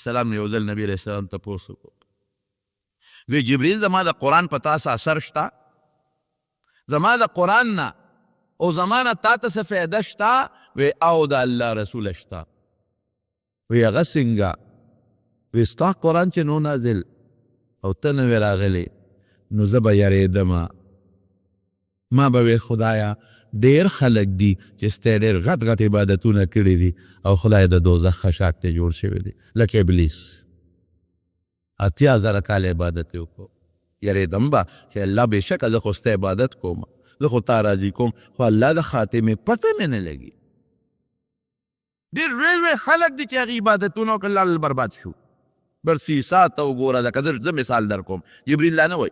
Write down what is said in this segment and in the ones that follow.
السلام نه یو ځل نبی علیه السلام تپوس وکړو، وی جبریل زما د قرآن په تا څه اثر شته؟ زما د قرآن نه او زما نه تا ته څه فایده شته؟ وی او د الله رسوله شته. وی هغه څنګه؟ وی ستا قرآن چې نو نازل او ته نه وې راغلی نو زه به یریدم، ما به ویل خدایه ډیر خلک دي چې ستا ډیر غټ غټ عبادتونه کړي دي او خدای د دوزخ خشاک ته جوړ شوی دی، لکه ابلیس 80,000 کاله عبادت یې وکړو. یریدم به چې الله بېشکه زه خو ستا عبادت کوم، زه خو تا راضي کوم، خو الله د خاتمې پته مې نه لګي. ډېر لوی لوی خلک دي چې هغې عبادتونه وکړل، لاړل برباد شو. برسیسا ته وګوره، لکه زه مثال در کوم، جبریل لا نه وایي،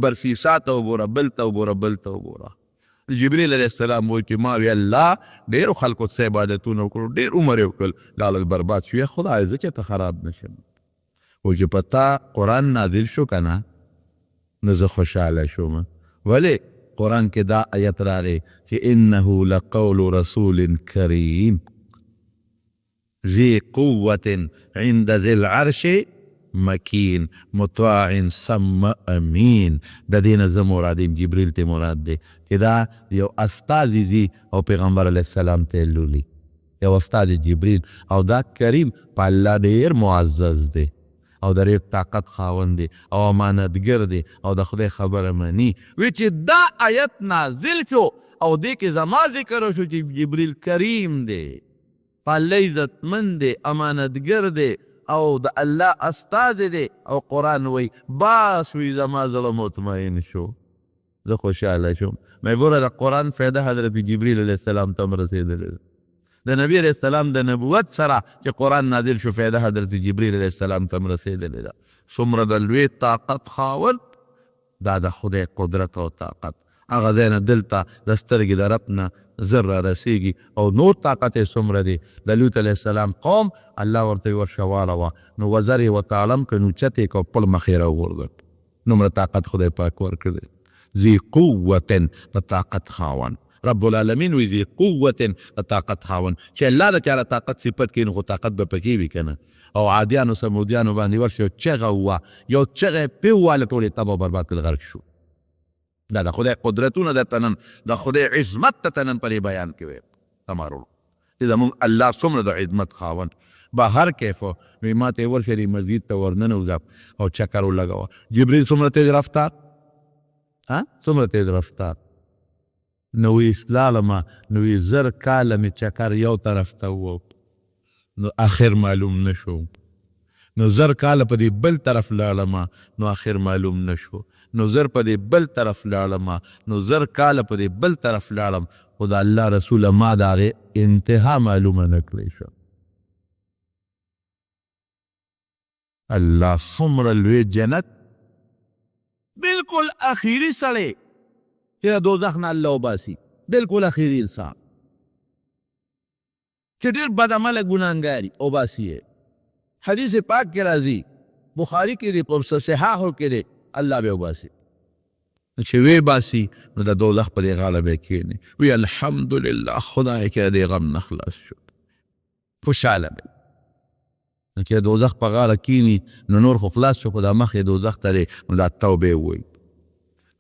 برسیسا ته وګوره، بل ته وګوره، بل ته وګوره. جبریل علیه السلام وایي چې ما وی الله ډېرو خلکو څه عبادتونه وکړو، ډېر عمر یې وکړل، لاړل برباد شو. یا خدای زه چېرته خراب نه شم، خو چې په تا قرآن نازل شو که نه نو زه خوشحاله شوم. ولې؟ قرآن کې دا آیت راغی چې انه لقول رسول کریم ذی قوة عند ذی العرش مکین مطاع ثم امین. د دې نه زه مراد یم، جبریل ته مراد دی چې دا یو استازی ځي او پیغمبر علیه السلام ته یې لولي، یو استاد جبریل، او دا کریم په الله ډېر معزز دی او د ډېر طاقت خاوند دی او امانتګر دی او د خدای خبره مني. وی چې دا آیت نازل شو او دې کې زما ذکر وشو چې جبریل کریم دی، په الله عزتمند دی، امانتګر دی او د الله استازی دی او قرآن وایي، بس وی زما زړه مطمئن شو، زه خوشحاله شوم. مې ګوره د قرآن فایده حضرت جبریل علیه السلام ته هم رسېدلې ده. د نبی علیه السلام د نبوت سره چې قرآن نازل شو فایده حضرت جبریل علیه السلام ته هم رسېدلې ده. څومره د لوی طاقت خاوند، دا د خدای قدرت او طاقت هغه ځای نه دلته د سترګې د رپ نه زر را رسېږي او نور طاقت یې څومره دی. د لوط علیه السلام قوم الله ورته ویل ورشه واړوه، نو وزر یې ورته اړم که نو چت یې که پړ مخ یې راوغورځول. نومره طاقت خدای پاک ورکړی، ذی قوة د طاقت خاوند. رب العالمین وی ذی قوة د طاقت خاوند، چې الله د چا د طاقت صفت کوي نو خو طاقت به پکې وي که نه. او عادیانو ثمودیانو باندې ورشه یو چغه ووه، یو چغه یې پرې وواله، ټول یې تباه او برباد کړل، غرق شو. دا د خدای قدرتونه درته نن د خدای عظمت درته نن په دې بیان کې وایم زما وروڼو چې زموږ الله څومره د عظمت خاوند. به هر کیف وی ما ته ورشه دې مسجد ته ورننوځه او چکر ولګوه. جبریل څومره تیز رفتار، ها څومره تیز رفتار، نو وی لاړم، نو وی 1000 کاله مې چکر یو طرف ته ووه نو اخر معلوم نه شو، نو 1000 کاله په دې بل طرف لاړم نو اخر معلوم نه شو، نو 1000 په دې بل طرف لاړم، نو 1000 کاله په دې بل طرف لاړم، خو د الله رسوله ما د هغې انتها معلومه نه کړی شوه. الله څومره لوی جنت، بالکل اخیری سړی چې د دوزخ نه الله وباسي، بالکل اخیری انسان چې ډېر بدعمله ګناهګار وي وباسي یې. حدیث پاک کې راځي، بخاري کې دی، په صحاحو کې دی، الله به وباسي. نو چې ویې باسي نو د دوزخ په دې غاړه به یې کښېني، وي الحمدلله خدای کې د دې غم نه خلاص شو، خوشحاله به. نو چې د دوزخ په غاړه کښېني نو نور خو خلاص شو، خو دا مخ یې دوزخ ته دی، نو دا توبه یې ووایي،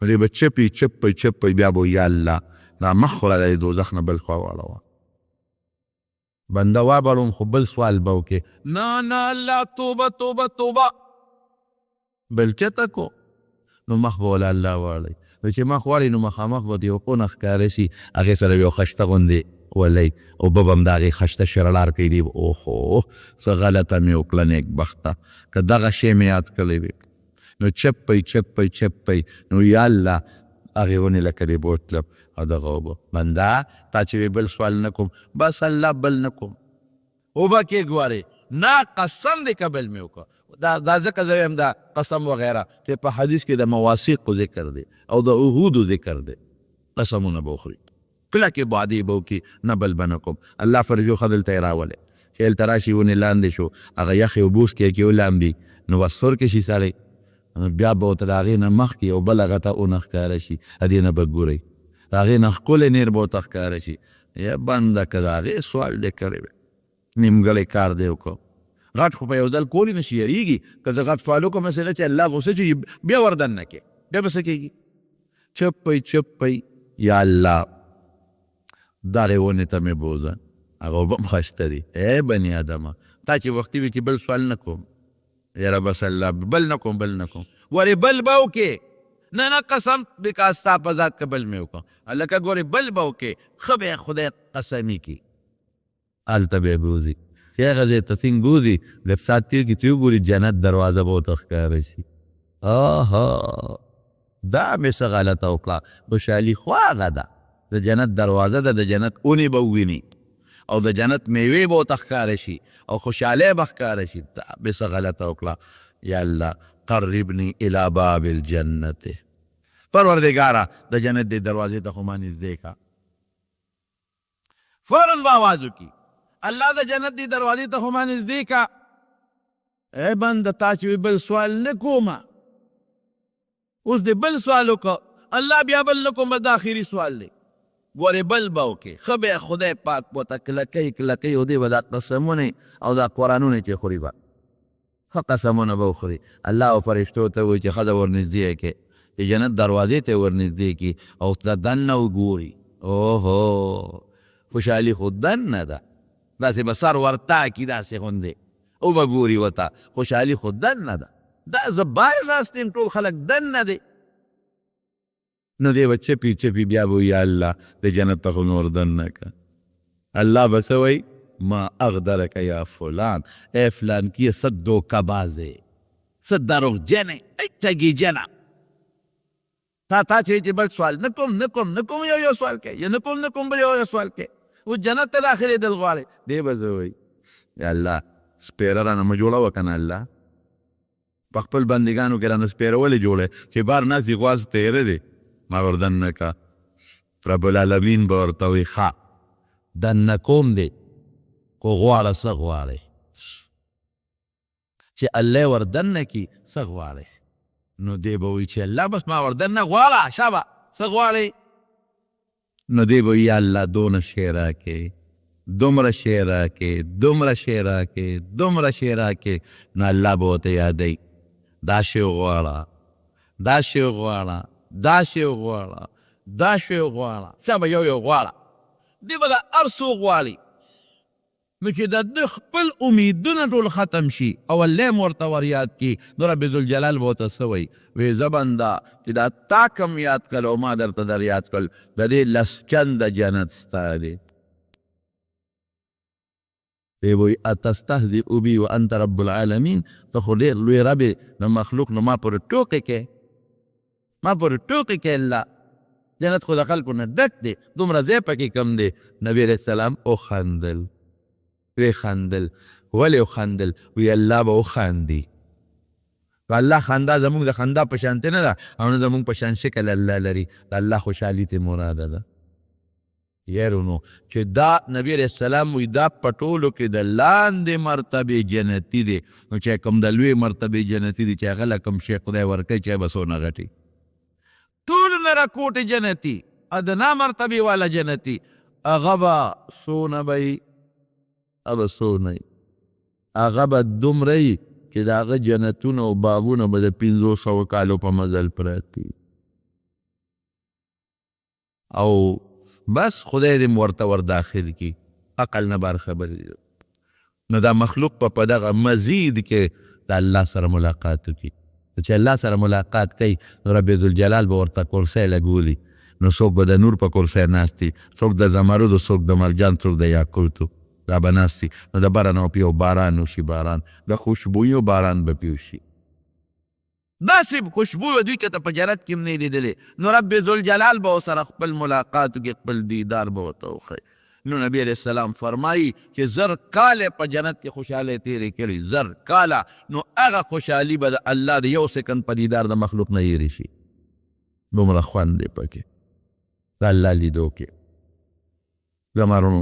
نو دی به چپي چپي چپي، بیا به وایي یا الله دا مخ خو راله د دوزخ نه بل خوا واړوه. بنده وابړوم خو بل سوال به وکړې، نه نه الله توبه توبه توبه، بل چېرته کو، نو مخ به وله الله واړوي. نو چې مخ واړوي نو مخامخ به یو ونه ښکاره شي، هغې سره به یو خشته غوندې ولئ، اوبه به هم د هغې خشته شرړار کوي، دی به اوهو څه غلطه مې وکړه نیکبخته، که دغه شی مې یاد کړی وي. نو چپی چپی چپی، نو یا الله هغې ونې لکه دې بوتلم او دغه اوبه. بنده تا چې وې بل سوال نه کوم، بس الله بل نه کوم، اوبه کې ګورې نه قسم دې که بل مې وکړ. دا دا ځکه زه وایم دا قسم وغیره چې په حدیث کې د مواثیقو ذکر دی او د عهودو ذکر دی، قسمونه به وخوري، کلکې وعدې به وکړي، نه بل به نه کوم. الله فرجو ښه دلته یې راولې چې هلته راشي ونې لاندې شو، هغه یخې اوبه وڅکي کې ولامبي نو بس سور کې شي سړی، بیا به ورته د هغې نه مخکې یو بله غټه ونه ښکاره شي، د دې نه به ګورئ د هغې نه ښکلی نیر به ورته ښکاره شي. یا بنده که د هغې سوال دې کړی وی، نیمګړی کار دې وکړ. غټ خو په یو ځل کولی نه شي، یریږي که زه غټ سوال وکړم هسې نه چې الله غوسه شي، بیا ور دننه کې بیا به څه کېږي؟ چپ پی چپ پی، یا الله دغې ونې ته مې بوځه، هغه اوبه هم ښایسته دي. ای بني آدمه، تا چې وختي وي چې بل سوال نه کوم، یاره بس الله بل نه کوم، بل نه کوم. ګورې بل به وکې؟ نه نه، قسم بکا ستا په ذات که بل مې وکړ. هلکه ګورې بل به وکې، ښه به خدای قسمي کړي. هلته به یې بوځي، چې هغه ځای ته څنګه بوځي، لږ ساعت تېر کړي چې وګوري جنت دروازه به ورته ښکاره شي. آها، دا مې څه غلطه وکړه، خوشحالي خو هغه ده، د جنت دروازه ده، د جنت اونې به وویني او د جنت میوې به ورته ښکاره شي او خوشحالۍ به ښکاره شي. دا مې څه غلطه وکړه، یا الله قربني الی باب الجنة، پروردګاره د جنت دې دروازې ته خو ما نږدې کړه. فوراً به آواز وکړي، الله د جنت دې دروازې ته خو ما نږدې کړه. ای بنده، تا چې وی بل سوال نه کومه، اوس دې بل سوال وکړ، الله بیا بل نه کوم، بس دا اخري سوال دی. ګورې بل به وکړې، ښه به خدای پاک ورته کلکوي کلکوي، او دی به دا قسمونه او دا قرآنونه چې خوري به ښه قسمونه به وخوري. الله او فرشتو ته ووایي چې ښځه ورنږدې کړئ، چې جنت دروازې ته یې ورنږدې کړي او ته دننه وګوري. اوهو، خوشحالي خو دننه ده، داسې به سر ورتا کړي، داسې غوندې وبه ګوري ورته، خوشحالي خو دننه ده، دا زه بایر ناست یم، ټول خلک دننه دی. نو دی به چپي چپي بیا به وایي، یا الله د جنت ته خو مې ور دننه کړه. الله به څه وایي؟ ما اغدرک یا فلان، ای فلانکیه څه دوکه باز یې، څه دروغجن یې، ای ټګیجنه، تا تا چې بل سوال نه کوم نه کوم نه کوم، یو یو سوال کوې، یا نه کوم نه کوم بل یو یو سوال کوې، اوس جنت ته داخلېدل غواړې. دی به څه وایي؟ یا الله سپېره رانه مه جوړوه که نه، الله په خپل بندګانو کې رانه سپېره ولې جوړې چې بار ناست دي، خو تېره دی، ما ور دننه که. رب العالمین به ورته وایي، ښه دننه کوم دی، خو غواړه څه غواړې؟ چې الله ور دننه کړي، څه غواړې؟ نو دی به وایي چې الله بس ما ور دننه غواړه، شابه څه غواړې؟ نو دی به وایي، یا الله دونه شی راکې، دومره شی راکې، دومره شی راکې، دومره شی راکې. نو الله به ورته یادوي، دا شی وغواړه، دا شی وغواړه، دا شی وغواړه، دا شی وغواړه، شابه یو یو غواړه. دی به دا هر څه وغواړي، نو چې د ده خپل امیدونه ټول ختم شي او الله هم ورته وریاد کړي، نو رب ذوالجلال به ورته څه وایي؟ وایي زه بنده چې دا تا کوم یاد کړل او ما درته در یاد کړل، د دې لس چنده جنت ستا دی. دی به وایي، اتستهزئ بي وانت رب العالمین، ته خو ډېر لوی رب یې د مخلوق، نو ما پورې ټوکې کوې، ما پورې ټوکې کوې. الله جنت خو د خلکو نه ډک دی، دومره ځای پکې کم دی. نبی علیه السلام وخندل، ویې خندل. ولې وخندل؟ وی الله به وخاندي. د الله خندا زموږ د خندا په شانتې نه ده او نه زموږ په شان شکل الله لري، د الله خوشحالي ترې مراده ده. یارونو چې دا نبی علیه السلام وی دا په ټولو کې د لاندې مرتبې جنتي دی، نو چې کوم د لوی مرتبې جنتي دی چې هغه له کوم شی خدای ورکوي چې به څونه غټي، ټولو نه راکوټې جنتي، ادنا مرتبې والا جنتي، هغه به څونه به وي؟ هغه به څونه وي؟ هغه به دومره وي چې د هغه جنتونه او باغونه به د 500 کالو په مزل پراته وي، او بس خدای دې ورته ور داخل کړي. عقل نه بار خبرې دي. نو دا مخلوق په دغه مزید کې د الله سره ملاقات وکړي. چې الله سره ملاقات کوي نو رب ذوالجلال به ورته کرسۍ لګولي، نو څوک به د نور په کرسۍ ناست وي، څوک د زمردو، څوک د مرجان، څوک د یاقوتو، دا به ناست وي. نو د بره نه به یو باران وشي، باران د خوشبویو باران به پرې وشي، داسې خوشبو به دوی که ته په جنت کې هم نه لیدلې. نو رب ذوالجلال به ورسره خپل ملاقات وکړي، خپل دیدار به ورته وښیي. نو نبی علیه السلام فرمایي چې 1000 کاله په جنت کې خوشحالۍ تېرې کړي، 1000 کاله، نو هغه خوشحالي به د الله د یو سیکنډ په دیدار د مخلوق نه هېرې شي. دومره خوند دی پکې د الله لیدو کې. زما وروڼو،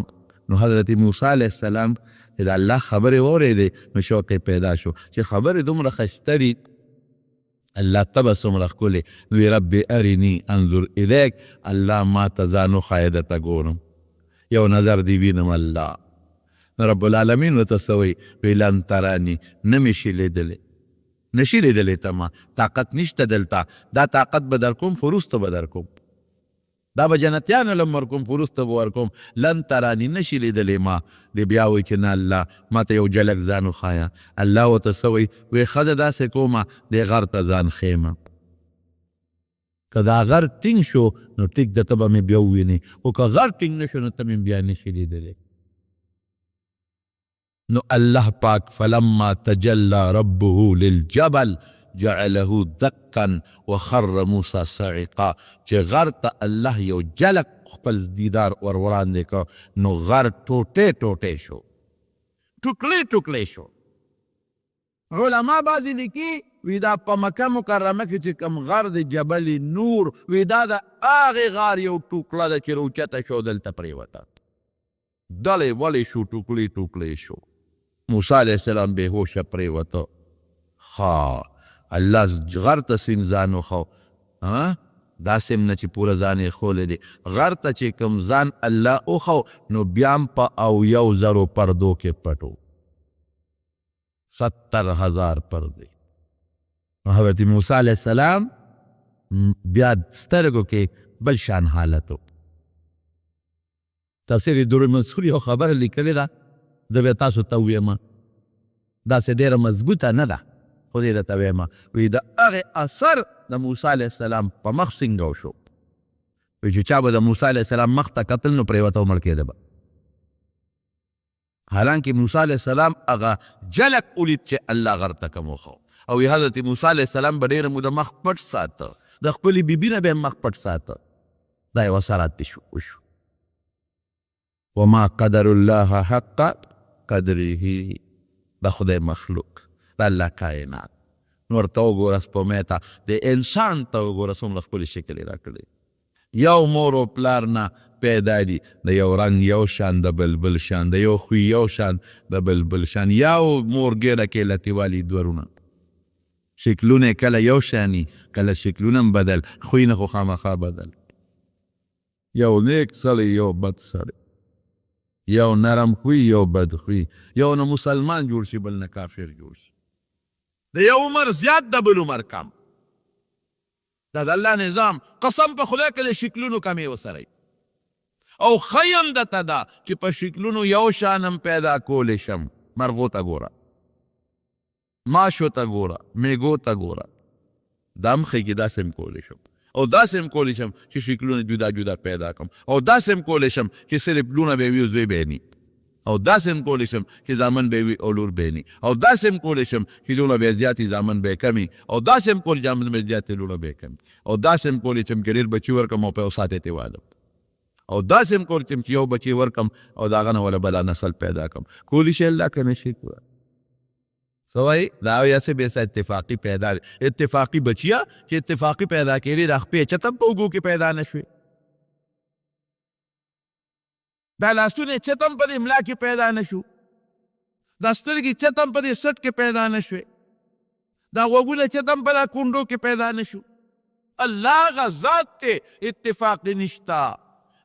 نو حضرت موسی علیه السلام چې د الله خبرې واورېدې نو شوق یې پیدا شو چې خبرې دومره ښایسته دي، الله ته به څومره ښکلې. نو وی رب ارني انظر الیک، الله ما ته ځان وښایه درته ګورم، یو نظر دې وینم الله. نو رب العالمین ورته څه وایي؟ وایي لن تراني، نه مې شي لیدلی، نه شي لیدلی ته ما، طاقت نشته دلته، دا طاقت به درکوم خو وروسته به درکوم، دا به جنتیانو له هم ورکوم خو وروسته به ورکوم، لن تراني، نه شي لیدلی ما. دی بیا وایي چې نه الله ما ته یو جلک ځان وښایه. الله ورته څه وایي؟ وایي ښه زه داسې کوم، دې غر ته ځان ښیم، که دا غر ټینګ شو نو ټیک ده ته به مې بیا ووینې، خو که غر ټینګ نه شو نو ته مې بیا نه شې لیدلی. نو الله پاک فلما تجلی ربه للجبل جعله دکا وخر موسی صعقا، چې غر ته الله یو جلک خپل دیدار ور وړاندې کړ نو غر ټوټې ټوټې شو، ټوکړې ټوکړې شو. علما بعضې لیکي وي دا په مکه مکرمه کې چې کوم غر دی جبل نور، وي دا د هغې غار یو ټوکړه ده چې راوچته شو دلته پرېوته، دړې وړې شو، ټوکړې ټوکړې شو. موسی علیه السلام بې هوشه پرېوته. ښه الله غر ته څنګه ځان وښو؟ ها داسې هم نه چې پوره ځان یې ښولی دی، غر ته چې کوم ځان الله وښو نو بیا هم په اویو زرو پردو کې پټ و، 70,000 پردې. حضرت موسی علیه السلام بیا سترګو کې بل شان حالت و. تفسیر در منصور یو خبره لیکلې ده، زه به تاسو ته ووایم، داسې ډېره مضبوطه نه ده خو دې درته وایم. وایي د هغې اثر د موسی علیه السلام په مخ څنګه وشو؟ وایي چې چا به د موسی علیه السلام مخ ته کتل نو پرېوته او مړ کېده به. حالانکه موسی علیه السلام هغه جلک ولید چې الله غر ته کوم وښو، او وایي حضرت موسی علیه السلام به ډېره موده مخ پټ ساته، د خپلې بیبي نه به یې مخ پټ ساته. دا یو اثرات پې وشو. وما قدر الله حق قدره، د خدای مخلوق، د الله کائنات. نو ورته وګوره سپومې ته، د انسان ته وګوره څومره ښکلې شکل یې راکړی. یو مور او پلار نه پیدا دي، د یو رنګ یو شان، د بل بل شان، د یو خوی یو شان، د بل بل شان، یو مور ګېډه کې لتې والي دوه وروڼه، شکلونه یې کله یو شاني، کله شکلونه هم بدل، خوی نه خو خامخا بدل. یو نیک سړی، یو بد سړی، یو نرم خوی، یو بد خوی، یو نه مسلمان جوړ شي، بل نه کافر جوړ شي، د یو عمر زیات، د بل عمر کم. دا د الله نظام، قسم په خدای که د شکلونو کمی وسره او ښه درته ده چې په شکلونو یو شان هم پیدا کولی شم. مرغو ته ګوره، ماشو ته ګوره، میږو ته ګوره، دا هم ښیي چې داسې هم کولی شم، او داسې هم کولی شم چې شکلونه جدا جدا پیدا کړم، او داسې هم کولی شم چې صرف لوڼه به وي او زوی به نه، او داسې هم کولی شم چې زامن به وي او لور به نه، او داسې هم کولی شم چې لوڼه به زیاتې زامن به کمي، او داسې هم کولی زامن به زیاتې لوڼه به کمي، او داسې هم کولی شم چې ډېر بچي ورکړم او په یو ساعت یې والم، او داسې هم کولی شم چې یو بچی ورکړم او د هغه نه وله بلا نسل پیدا کړم. کولی شي الله که نه شي کولی؟ څه وایي؟ دا هسې بې څه اتفاقي پیدا دی. اتفاقي بچیه چې اتفاقي پیدا کېدې، دا خپې چېرته هم په اوږو کې پیدا نه شوې، دا لاسونه چېرته هم په دې ملا کې پیدا نه شو، دا سترګې چېرته هم په دې څټ کې پیدا نه شوې، دا غوږونه چېرته هم په دا کونډو کې پیدا نه شو. الله هغه ذات دی، اتفاقي نشته.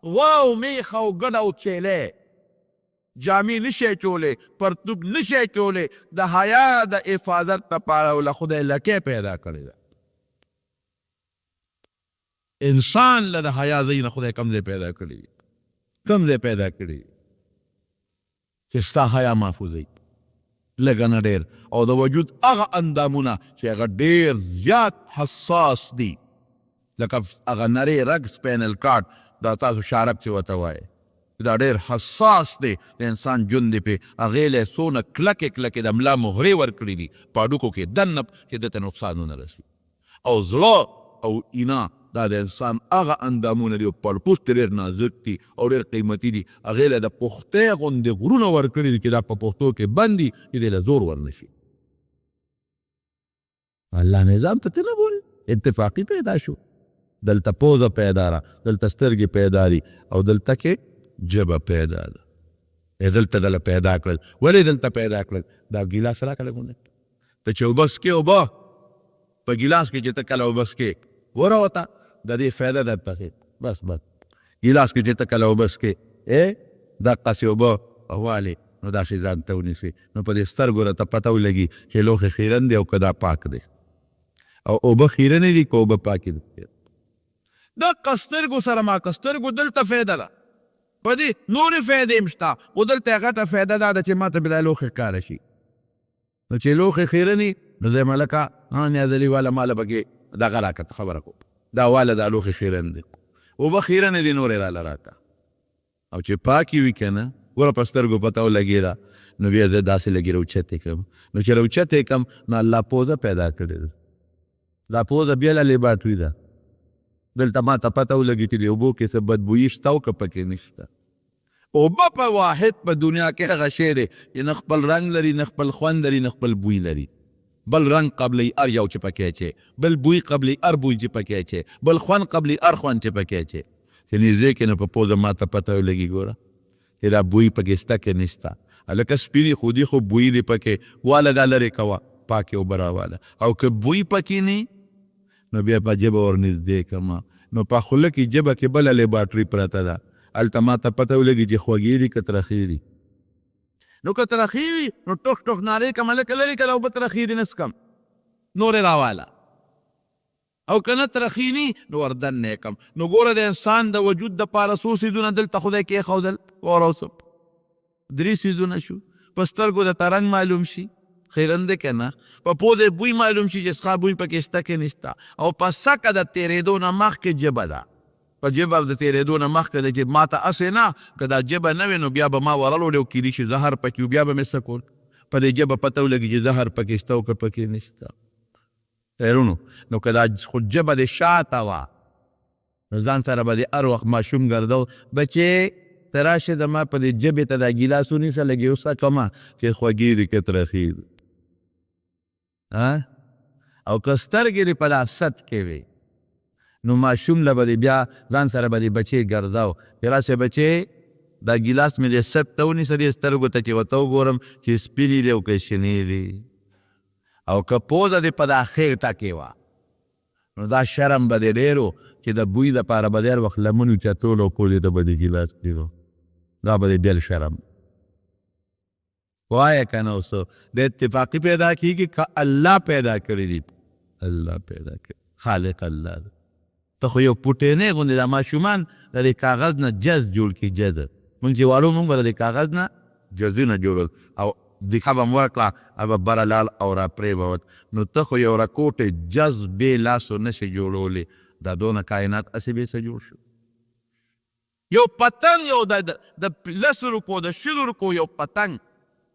غوا او میښه او ګډه او چیلی جامې نشي اچولی، پرتوګ نشي اچولی، د حیا د حفاظت لپاره له خدای لکۍ پیدا کړې ده. انسان له د حیا ځای نه خدای کوم ځای پیدا کړی، کوم ځای پیدا کړی چې ستا حیا محفوظوي، لږه نه ډېر، او د وجود هغه اندامونه چې هغه ډېر زیات حساس دي، لکه هغه نری رګ سپینل کارډ، دا تاسو شارب چې ورته وایې، دا ډېر حساس دی، د انسان ژوند دی پې، هغې له څونه کلکې کلکې د ملا مهرې ورکړي دي په هډوکو کې دننه چې ده ته نقصان ونه رسي. او زړه او اینه دا د انسان هغه اندامونه دي او پړپوس ترې ډېر نازک دي او ډېر قیمتي دي، هغې له د پښتۍ غوندې غرونه ورکړي دي چې دا په پښتو کې بند دي چې دې له زور ورنه شي. الله نظام ته ته نه ګورې، اتفاقي پیدا شو. دلته پوزه پیدا ده، دلته سترګې پیدا دي، او دلته کې ژبه پیدا ده. دلته دله پیدا کړل، ولې دلته پیدا کړل؟ دا ګیلاس راکړه ګونه، ته چې اوبه څکې، اوبه په ګیلاس کې چې ته کله اوبه څکې، ګوره ورته د دې فایده درته ښیي. بس بس ګیلاس کې چې ته کله اوبه څکې، دقسې اوبه والې، نو داسې ځان ته ونیسې، نو په دې سترګو راته پته ولګي چې لوښی خیرن دی او که دا پاک دی، او اوبه خیرنې دي که اوبه پاکې دي. دقه سترګو سره ما که سترګو دلته فایده ده، په دې نورې فایدې هم شته، خو دلته یې غټه فایده دا ده چې ما ته به دا لوښی ښکاره شي. نو چې لوښی خیرني نو زه یم هلکه نیازلي واله ماله پکې دغه راکړه، خبره کوم دا واله دا لوښی خیرن دی، اوبه خیرنې دي، نورې راله راکړه. او چې پاکې وي که نه، ګوره په سترګو پته ولګېده، نو بیا زه داسې لږې راوچتې کړم، نو چې راوچتې کړم نو الله پوزه پیدا کړې ده، دا پوزه بیا له لیبارټري ده، دلته ما ته پته ولګي چې د اوبو کې څه بدبویي شته او که پکې نشته. اوبه په واحد په دنیا کې هغه شی دی چې نه خپل رنګ لري، نه خپل خوند لري، نه خپل بوی لري. بل رنګ قبلوي هر یو چې پکې اچوي، بل بوی قبلوي هر بوی چې پکې اچوي، بل خوند قبلوي هر خوند چې پکې اچوي. چې نږدې کې نو په پوزه ماته پته ولګي ګوره چې دا بوی پکې شته که نشته. هلکه سپینې خو دي خو بوی دې پکې واله، دا لرې کوه، پاکې اوبه راواله. او که بوی پکې نه نو بیا په ژبه ورنږدې کړم، نو په خوله کې ژبه کې بله لیبارټري پرته ده، هلته ماته پته ولګي چې خوږې دي که ترخې دي. نو که ترخې وي نو ټوخ ټوخ نارې کړم، هلکه لرې که دا اوبه ترخې دي نه څښم، نورې راواله. او که نه ترخې ني نو وردننه یې کړم. نو ګوره د انسان د وجود دپاره څو څیزونه دلته خدای کېښودل، وره اوس درې څیزونه شو. په سترګو درته رنګ معلوم شي خیرن دی که نه، په پوزه بوی معلوم شي چې څښا بوی پکې شته که نشته، او په سکه د تېرېدو نه مخکې ژبه ده، په ژبه د تېرېدو نه مخکې ده چې ماته هسې نه که دا ژبه نه وي نو بیا به ما ورلولې او کېدی شي زهر پکې و، بیا به مې څه کول. په دې ژبه پته ولګي چې زهر پکې شته او که پکې نشته. خیرونو نو که دا خو ژبه دې شاته وه نو ځان سره به دې هر وخت ماشوم ګرځاو، بچې ته راشه زما په دې ژبې ته دا ګیلاس ونیسه لږ یې وڅکمه چې خوږې دي که ترخې دي. او که سترګې دې په دا ست کې وې نو ماشوم له به دې بیا ځان سره به دې بچې ګرځاو چې راشه بچې دا ګیلاس مې دې ست ته ونیسه دې سترګو ته چې ورته وګورم چې سپینې دي او که شنې دي. او که پوزه دې په دا خېټه کې وه نو دا شرم به دې ډېر و چې د بوی دپاره به دې هر وخت لمن اوچتول او پوزې ته به دې ګیلاس کېدو، دا به دې بېل شرم وایه که نه. اوس د اتفاقي پیدا کېږي که الله پیدا کړي دي، الله پیدا کړي، خالق الله دی. ته خو یو پوټینی غوندې دا ماشومان د دې کاغذ نه جز جوړ کړي، جز مونږ چې واړو مونږ به د دې کاغذ نه جزونه جوړول او دیکه به مو ورکړه هغه به بره لاړ او را پرې به وت. نو ته خو یو رکوټی جز بې لاسو نه شې جوړولی، دا دونه کاینات هسې بې څه جوړ شو. یو پتنګ یو د لسو روپو د شلو روپو یو پتنګ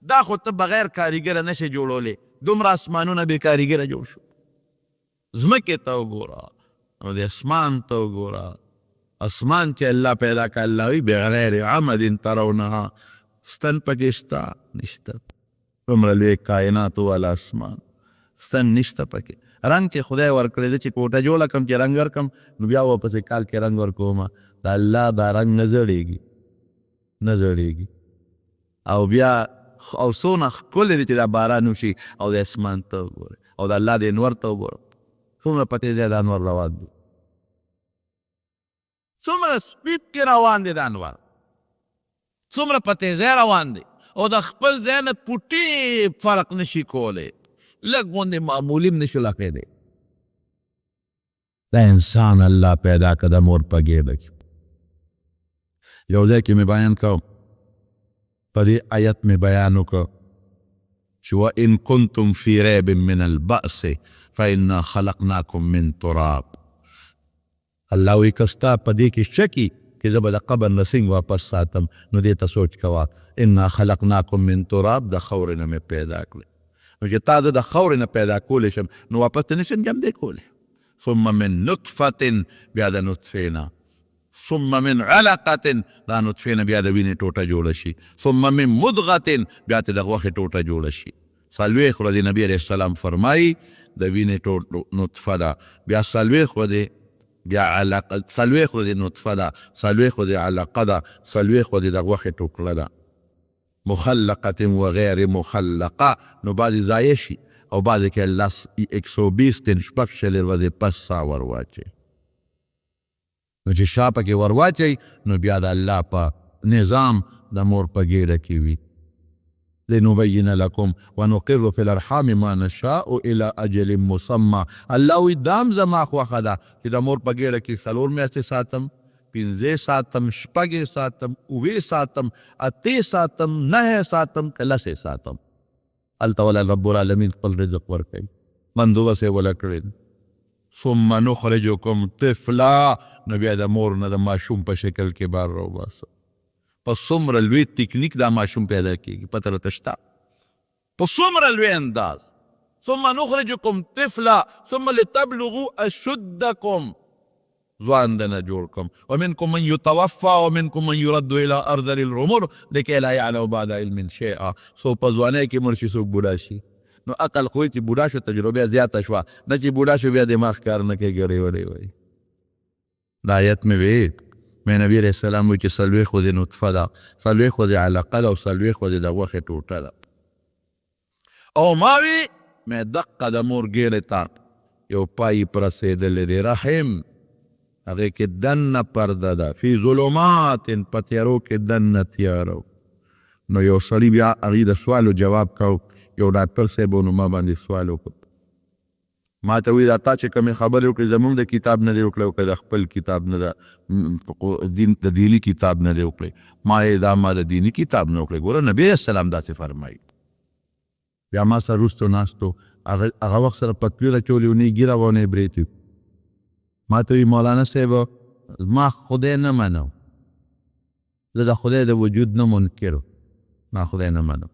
دا خو ته بغیر کاریګره نه شې جوړولی، دومره اسمانونه بې کاریګره جوړ شو. ځمکې ته وګوره او د اسمان ته وګوره، اسمان چې الله پیدا کړ الله وایي بغیر عمد ترونها، ستن پکې شته نشته، څومره لوی کاینات والا اسمان، ستن نشته پکې. رنګ چې خدای ورکړی، زه چې کوټه جوړه کړم چې رنګ ورکړم نو بیا ورپسې کال کې رنګ ورکوم، د الله دا رنګ نه زړېږي، نه زړېږي. او بیا او څونه ښکلی دی چې دا باران وشي او د اسمان ته وګورې او د الله د انور ته وګوره، څومره په تېزۍ دا انور روان دی، څومره سپیډ کې روان دی دا انور، څومره په تېزۍ روان دی او د خپل ځای نه پوټی فرق نشي کولی، لږ غوندې معمولي هم نشي لګېدی. دا انسان الله پیدا کړ د مور په ګېډه کې. یو ځای کې مې بیان کړ، په دې آیت مې بیان وکړ چې وان کنتم فی ریب من البعث فانا خلقناکم من تراب. الله وایي که ستا په دې کې شک وي چې زه به د قبر نه څنګه واپس ساتم نو دې ته سوچ کوه، انا خلقناکم من تراب، د خاورې نه مې پیدا کړې، نو چې تا زه د خاورې نه پیدا کولی شم نو واپس ته نشم جمدې کولی. ثم من نطفة، بیا د نطفې نه، ثم من علقة، دا نطفې نه بیا د وینې ټوټه جوړه شي، ثم من مضغة، بیا ترې د غوښې ټوټه جوړه شي. څلوېښت ورځې نبي علیه السلام فرمایي د وینې نطفه ده، بیا څلوېښت ورځې بیا علقه، څلوېښت ورځې نطفه ده، څلوېښت ورځې علقه ده، څلوېښت ورځې د غوښې ټوکړه ده. مخلقة وغیر مخلقه، نو بعضې ضایع شي او بعضې کې الله 120 دن شپږ شلې ورځې پس ساه ور واچوي. نو چې شا پکې ور واچوي نو بیا د الله په نظام د مور په ګېډه کې وي. لنبین لکم ونقر فی الارحام ما نشاء الی اجل مسمی. الله وایي دا هم زما خوښه ده چې د مور په ګېډه کې څلور میاشتې ساتم، پنځې ساتم، شپږ یې ساتم، اووې ساتم، اتې ساتم، نهه یې ساتم، که لس یې ساتم. هلته ولا رب العالمین خپل رزق ورکوي، بندوبست یې ولا کړی دی. ثم نخرجکم طفلا، نو بیا د مور نه د ماشوم په شکل کې بار راوباسم. په څومره لوی تکنیک دا ماشوم پیدا کیږي پته راته شته، په څومره لوی انداز. ثم نخرجکم طفلا ثم لتبلغوا اشدکم، ځوان دنه جوړ کم. ومنکم من یتوفا ومنکم من یرد الی ارذل العمر لکی لا یعلم بعد علم شیئا. څوک په ځوانۍ کې مړ شي، څوک بوډا شي. نو عقل خو چې بوډا شو تجربه زیاته شوه، نه چې بوډا شو بیا دماغ کار نه کوي، ګړې وړې وایي. دا آیت مې وی، مې نبی علیه السلام وی چې څلوېښت ورځې نطفه ده، څلوېښت ورځې علقه ده او څلوېښت ورځې د غوښې ټوټه ده. او ما وی مې دقه د مور ګېډې ته یو پایپ رسېدلی دی، رحم، هغې کې دننه پرده ده، فی ظلمات، په تیارو کې دننه تیاره. نو یو سړي بیا هغې د سوال او جواب کاو، یو ډاکټر صاحب و، نو ما باندې سوال وکړ، ما ته وایي دا تا چې کومې خبرې وکړې زمونږ د کتاب نه دې وکړې او که د خپل کتاب نه، د دین د دیني کتاب نه دې وکړې؟ ما یې دا ما د دیني کتاب نه وکړې، ګوره نبی علیه السلام داسې فرمایي. بیا ما سره وروسته ناست و، هغه وخت سره پتلون اچولی و، نه یې ږیره وه او نه یې برېتې. ما ته وایي مولانا صاحب ما خدای نه منم، زه د خدای د وجود نه منکر، ما خدای نه منم،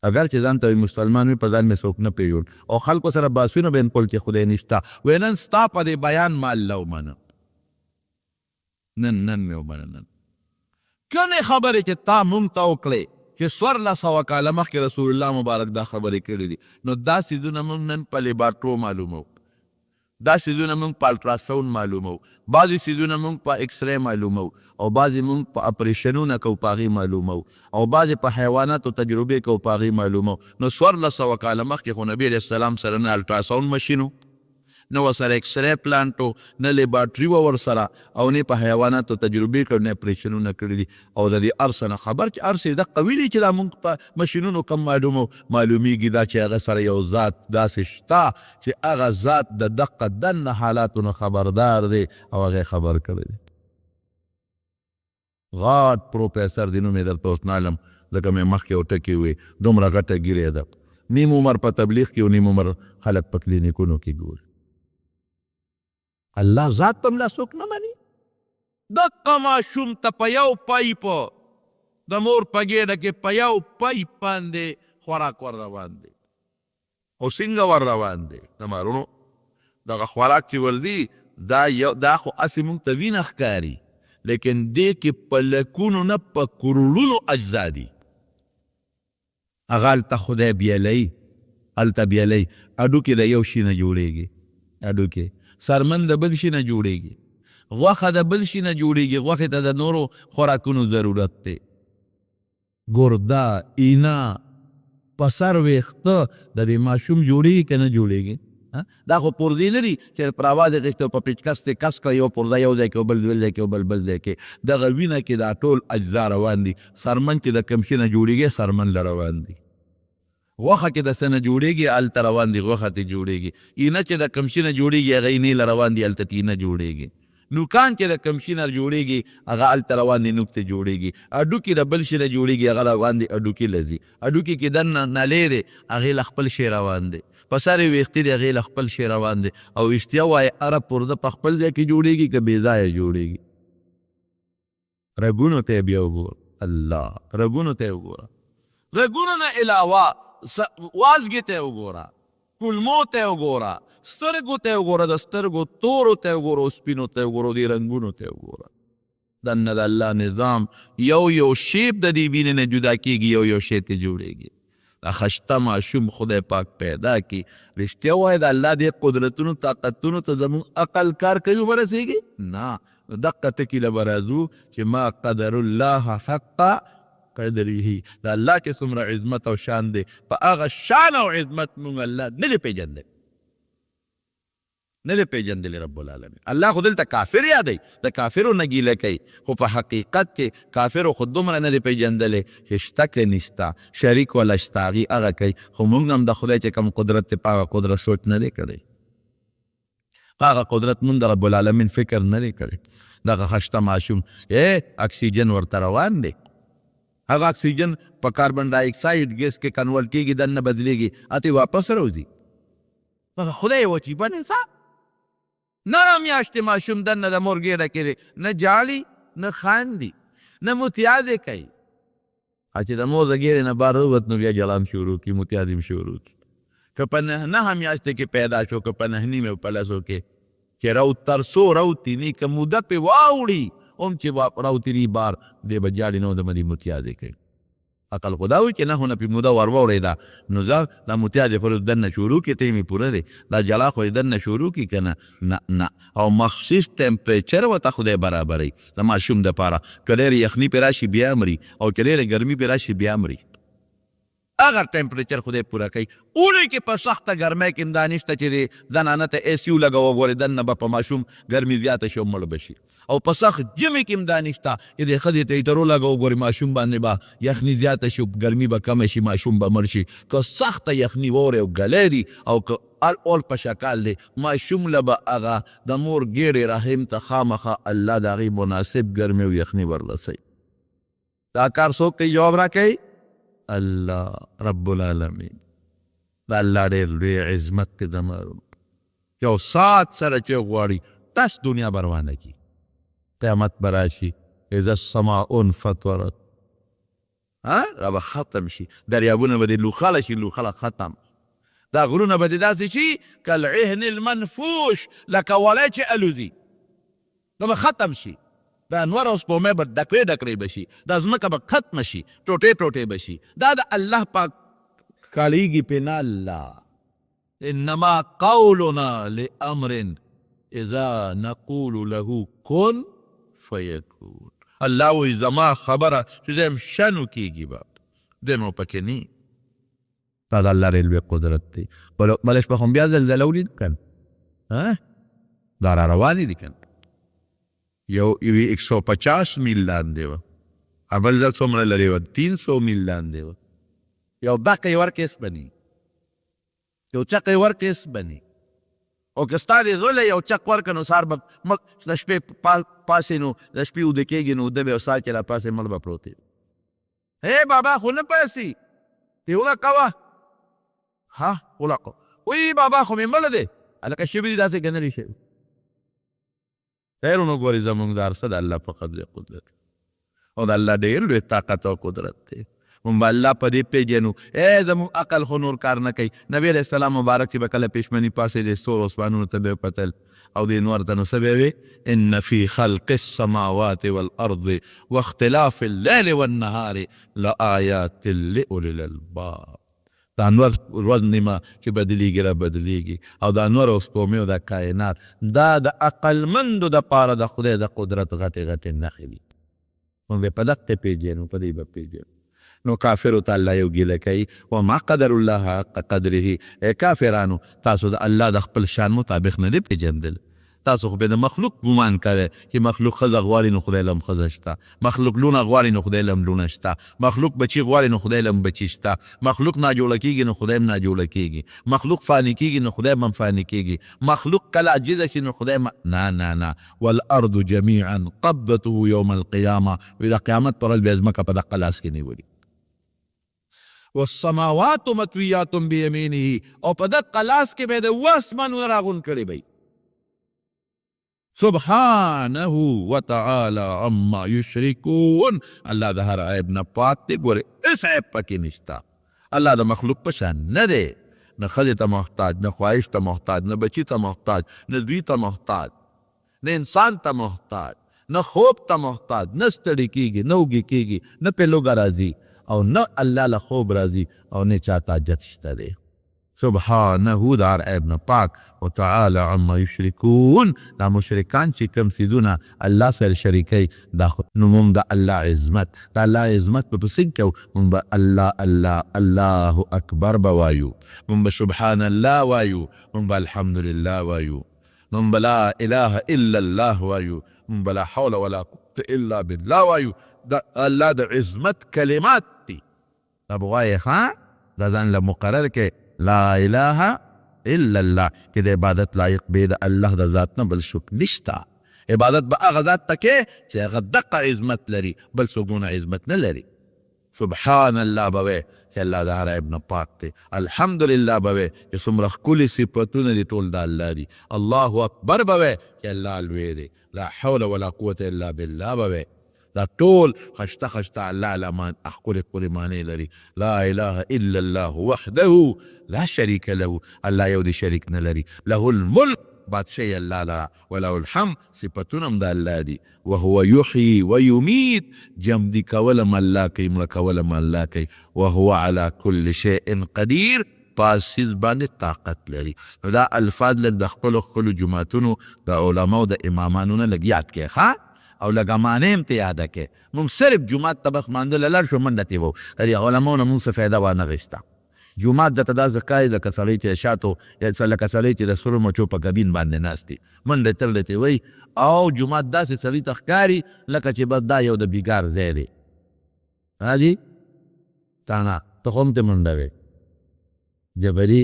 اګر چې ځان ته مسلمان وي، په ځان مې څوک نه پېژول او خلکو سره بحثونه به یې کول چې خدای نشته. وایي نن ستا په دې بیان ما الله ومنه، نن نن مې ومنه. نن کومې خبرې چې تا مونږ ته وکړې چې 1400 کاله مخکې رسول الله مبارک دا خبرې کړې دي، نو دا څیزونه مونږ نن په لیبارټرو معلومو، دا څیزونه مونږ په الټراساوند معلومو، بعضې څیزونه مونږ په ایکسری معلومو، او بعضې مونږ په اپریشنونه کوو په هغې معلومو، او بعضې په حیواناتو تجربې کوو په هغې معلومو. نو 1400 کاله مخکې خو نبی علیه السلام سره نه الټراساوند مشین و، نه ورسره ایکسری پلانټ و، نه لیبارټري وه ورسره، او نه په حیواناتو تجربې کړې، نه اپریشنونه کړي دي. او د دې هر څه نه خبر چې هر څه یې دقه ویلي چې دا مونږ په مشینونو کم معلومو، معلومیږي دا چې هغه سره یو ذات داسې شته چې هغه ذات د دقه دننه حالاتو نه خبردار دی او هغه یې خبر کړی دی. غاټ پروفیسر دی، نوم یې درته اوس نه علم ځکه مې مخکې یو ټکی وی، دومره غټه ږیره ده، نیم عمر په تبلیغ کې او نیم عمر خلک په کلینیکونو کې ګوري. الله ذات په ملا څوک نه مني. دقه ماشوم ته په یو پایپ د مور په ګېډه کې په یو پایپ باندې خوراک ور روان دی، او څنګه ور روان دی زما وروڼو؟ دغه خوراک چې ورځي دا یو دا خو هسې مونږ ته وینه ښکاري، لیکن دې کې په لکونو نه په کروړونو اجزا دي. هغه هلته خدای بیلوي، هلته بیلوي. هډوکي د یو شي نه جوړېږي، هډوکي څرمن د بل شي نه جوړېږي، غوښه د بل شي نه جوړېږي، غوښې ته د نورو خوراکونو ضرورت دی. ګرده، اینه، په سر ویښته د دې ماشوم جوړېږي که نه جوړېږي؟ دا خو پرزې نه دي چې پر اواز یې غوښتې او په پیچکس دې کس کړه، یو پرزه یو ځای کې او بل بل ځای کې او بل بل ځای کې. دغه وینه کې دا ټول اجزا روان دي. څرمن چې د کوم شي نه جوړېږي څرمن له روان دي، غوښه کې د څه نه جوړېږي هلته روان دي، غوښه ترې جوړېږي. اینه چې د کوم شي نه جوړېږي هغه اینې له روان دي، هلته ترې اینه جوړېږي. نوکان چې د کوم شي نه جوړېږي هغه هلته روان دي، نوک ترې جوړېږي. هډوکي د بل شي نه جوړېږي هغه روان دي، هډوکي له ځي. هډوکي کې دننه نلۍ دی هغې له خپل شی روان دی، په سر یې ویښتې دي هغې له خپل شی روان دی. او رښتیا وایې هره پرزه په خپل ځای کې جوړېږي که بې ځایه جوړېږي؟ رګونو ته یې بیا وګوره، الله رګونو ته یې وګوره. رګونو نه علاوه وازګې ته یې وګوره، کولمو ته یې وګوره، سترګو ته یې وګوره، د سترګو تورو ته یې وګوره او سپینو ته یې وګوره، دې رنګونو ته یې وګوره. دننه د الله نظام یو یو شیپ د دې وینې نه جدا کېږي، یو یو شی ته جوړېږي. دا خشته ماشوم خدای پاک پیدا کی. رښتیا وایې د الله دې قدرتونو طاقتونو ته زموږ عقل کار کوي ورسېږي؟ نه. نو دقه ټکي له به راځو چې ما قدر الله حق قدره، د الله چې څومره عظمت او شان دی په هغه شان او عظمت مونږ الله نه دی پېژندلی. نه دی پېژندلی رب العالمین. الله خو دلته کافر یادوي، د کافرو نه ګیله کوي، خو په حقیقت کې کافرو خو دومره نه دی پېژندلی چې شته که نشته، شریک ولا شته، هغوی هغه کوي. خو موږ هم د خدای چې کوم قدرت دی په هغه قدرت سوچ نه دی کړی، په هغه قدرت مونږ د رب العالمین فکر نه دی کړی. دغه خشته ماشوم اکسیجن ورته روان دی، هغه اکسیجن په کاربن ډای اکساید ګیس کې کنورټ کېږي، دننه بدلېږي، اتې واپس راوځي. هغه خدای یو عجیبه نظام. 9 میاشتې ماشوم دننه د مور ګېډه کې دی، نه ژاړي نه خاندي نه متیازې کوي. چې د مور د ګېډې نه بار ووت نو بیا ژړا هم شروع کړي، متیازې هم شروع کړي. که په 9 میاشتې کې پیدا شو، که په 9.5 او په 10 کې چې تر څو راوتي نی، که موده پې واوړي هم چې راوتي نی بار، دی به ژاړي نه، د به متیازې کوي. عقل خو دا وي چې 9 نه پې موده ور واوړېده نو ځه دا متیازې خو دننه شروع کړي، ته مې پوره دی، دا ژړا خو یې دننه شروع کړي که نه، نه نه. او مخصوص ټمپریچر ورته خدای برابروي د ماشوم دپاره، که ډېرې یخني پرې راشي بیا مري، او که ډېرې ګرمي پرې راشي بیا مري. هغه ټمپریچر خدای پوره کوي. اوړي کې په سخته ګرمۍ کې هم دا نشته چې دې زنانه ته ای سي ولګوه، ګورې دننه به په ماشوم ګرمي زیاته شي او مړ به شي. او په سخت ژمي کې هم دا نشته چې دې ښځې ته هیټر ولګوه، ګورې ماشوم باندې به یخني زیاته شي او ګرمي به کمه شي، ماشوم به مړ شي. که سخته یخني واورې او ږلی دي او که اور په شکال دی، ماشوم له به هغه د مور ګېډې رحم ته خامخا الله د هغې مناسب ګرمي او یخني وررسوي. دا کار څوک کوي؟ جواب راکوي؟ الله رب العالمین. دا الله ډېر لوی عظمت دی د مارو. یو ساعت سره چې غواړي تس دنیا به روانه کړي، قیامت به راشي، اذا السماء انفطرت، ها را به ختم شي، دریابونه به دې لوخړه شي، لوخړه ختم، دا غرونه به دې داسې شي کالعهن المنفوش، لکه وړی چې الوزي، دا به ختم شي. دا انور او سپومې به ډکرې ډکرې به شي، دا ځمکه به ختمه شي، ټوټې ټوټې به شي. دا د الله پاک کالیږي پې نه الله. انما قولنا لامر اذا نقول له کن فیکون. الله وایي زما خبره چې زه یم شنو کېږي به، دی مو پکې نه. دا د الله ډېر لوی قدرت دی. بله شپه خو بیا زلزله ولید که نه، دا را روانې دي که نه. یو 150 میل لاندې وه، بل ځل څومره لرې وه؟ 300 میل لاندې وه. یو دقه یې ورکړې سپني، یو چق یې ورکړې سپني. او که ستا دې زوی له یو چق ورکړه نو سهار به مخ د شپې پاسې، نو د شپې اوده کېږي نو اوده به او سهار چې راپاڅې مړ به پروت وي. هی بابا خو نه پاسي، تی ولکوه، ها ولکوه، وی بابا خو مې مړ دی، هلکه شوي دي داسې که نه دي شوي؟ خیر نو ګورې زمونږ د هر څه د الله په قبضه قدرت او د الله ډېر لوی طاقت او قدرت دی. مونږ به الله په دې پېژنو. ای زمونږ عقل خو نور کار نه کوي. نبی علیه السلام مبارک چې به کله پېشمني پاڅېدی، ستورو اسمانونو ته به یې وکتل او دې نور ته، نو څه به یې وې؟ ان فی خلق السماوات والارض واختلاف اللیل والنهار لآیات لأولی الالباب. دا نور ورځ نیمه چې بدلېږي را بدلېږي، او دا نور او سپومې او دا کائنات دا د عقلمندو دپاره د خدای د قدرت غټې غټې نښې دي. مونږ به په دقې پېژنو، په دې به پېژنو. نو کافرو ته الله یو ګیله کوي، وما قدر الله حق قدره. ای کافرانو، تاسو د الله د خپل شان مطابق نه دی پېژندل. تاسو خو به د مخلوق ګمان کوئ چې مخلوق ښځه غواړي نو خدای له هم ښځه شته، مخلوق لوڼه غواړي نو خدای له هم لوڼه شته، مخلوق بچي غواړي نو خدای له هم بچي شته، مخلوق ناجوړه کېږي نو خدای هم ناجوړه کېږي، مخلوق فاني کېږي نو خدای هم فاني کېږي، مخلوق کله عاجزه شي نو خدای هم نه نه نه. والارض جميعا قبضته يوم القيامة، وي د قیامت پر ورځ بیا ځمکه په دقه لاس کې نیولي. والسماوات مطویات بیمینه، او په دقه لاس کې به د اووه اسمانونه راغونډ کړي به. سبحانه وتعالی عما یشرکون. الله د هر عیب نه پاک دی، ګورې هېڅ عیب پکې نشته. الله د مخلوق په شان نه دی، نه ښځې ته محتاج، نه خواهش ته محتاج، نه بچي ته محتاج، نه زوی ته محتاج، نه انسان ته محتاج، نه خوب ته محتاج، نه ستړي کېږي، نه وږي کېږي، نه پې لوږه راځي، او نه الله له خوب راځي، او نه چاته حاجت شته دی. سبحانه د هر عیب نه پاک، وتعالی عما یشرکون. دا مشرکان چې کوم څیزونه الله سره شریکوي دا خو نو مونږ د الله عظمت، د الله عظمت به په څه کوو؟ مونږ به الله الله الله اکبر به وایو، مونږ به سبحان الله وایو، مونږ به الحمدلله وایو. نو موږ به لا اله الا الله وایو، موږ به لا حول ولا قوت الا بالله وایو. د الله د عظمت کلمات دي، دا به وایې. ښه، دا ځان له مقرر کړئ، لا اله الا الله، چې د عبادت لایق بې د الله د ذات نه بل څوک نشته. عبادت به هغه ذات ته کې چې هغه دقه عظمت لري، بل څوک دونه عظمت نه لري. سبحان الله به وایې چې الله د هر عیب نه پاک دی. الحمدلله به وایې چې څومره ښکلي صفتونه دي، ټول د الله دي. الله اکبر به وایې چې الله لوی دی. لا حول ولا قوت الا بالله به وایې. دا ټول خشته خشته الله الله ښکلې ښکلې معنی لري. لا اله الا الله وحده لا شریک له، الله یو دی، شریک نه لري. له الملک، بادشاہي الله لره، وله الحمد، صفتونه هم د الله دي. وهو یحیی و یمیت، جمدي کول هم الله کوي، مړه کول هم الله کوي. وهو علی کل شیء قدیر، په هر څیز باندې طاقت لري. نو دا الفاظ لږ د خپلو خپلو جوماتونو د علماو د امامانو نه لږ یاد کړئ، ښه، او لږه معنی هم ترې یاده کړئ. موږ صرف جومات ته بس لمانځه له لاړ شو، منډه ترې وهو، د دې علماو نه موږ څه فایده وانه غیسته. جومات درته داسې ښکاري لکه سړی چې شاتو یا لکه سړی چې د سرو مچو په ګبین باندې ناست وي، منډې ترړې ترې وهي، او جومات داسې سړي ته ښکاري لکه چې بس دا یو د بیګار ځای دی. راځي تانا ته خو هم ترې منډه وې جبري.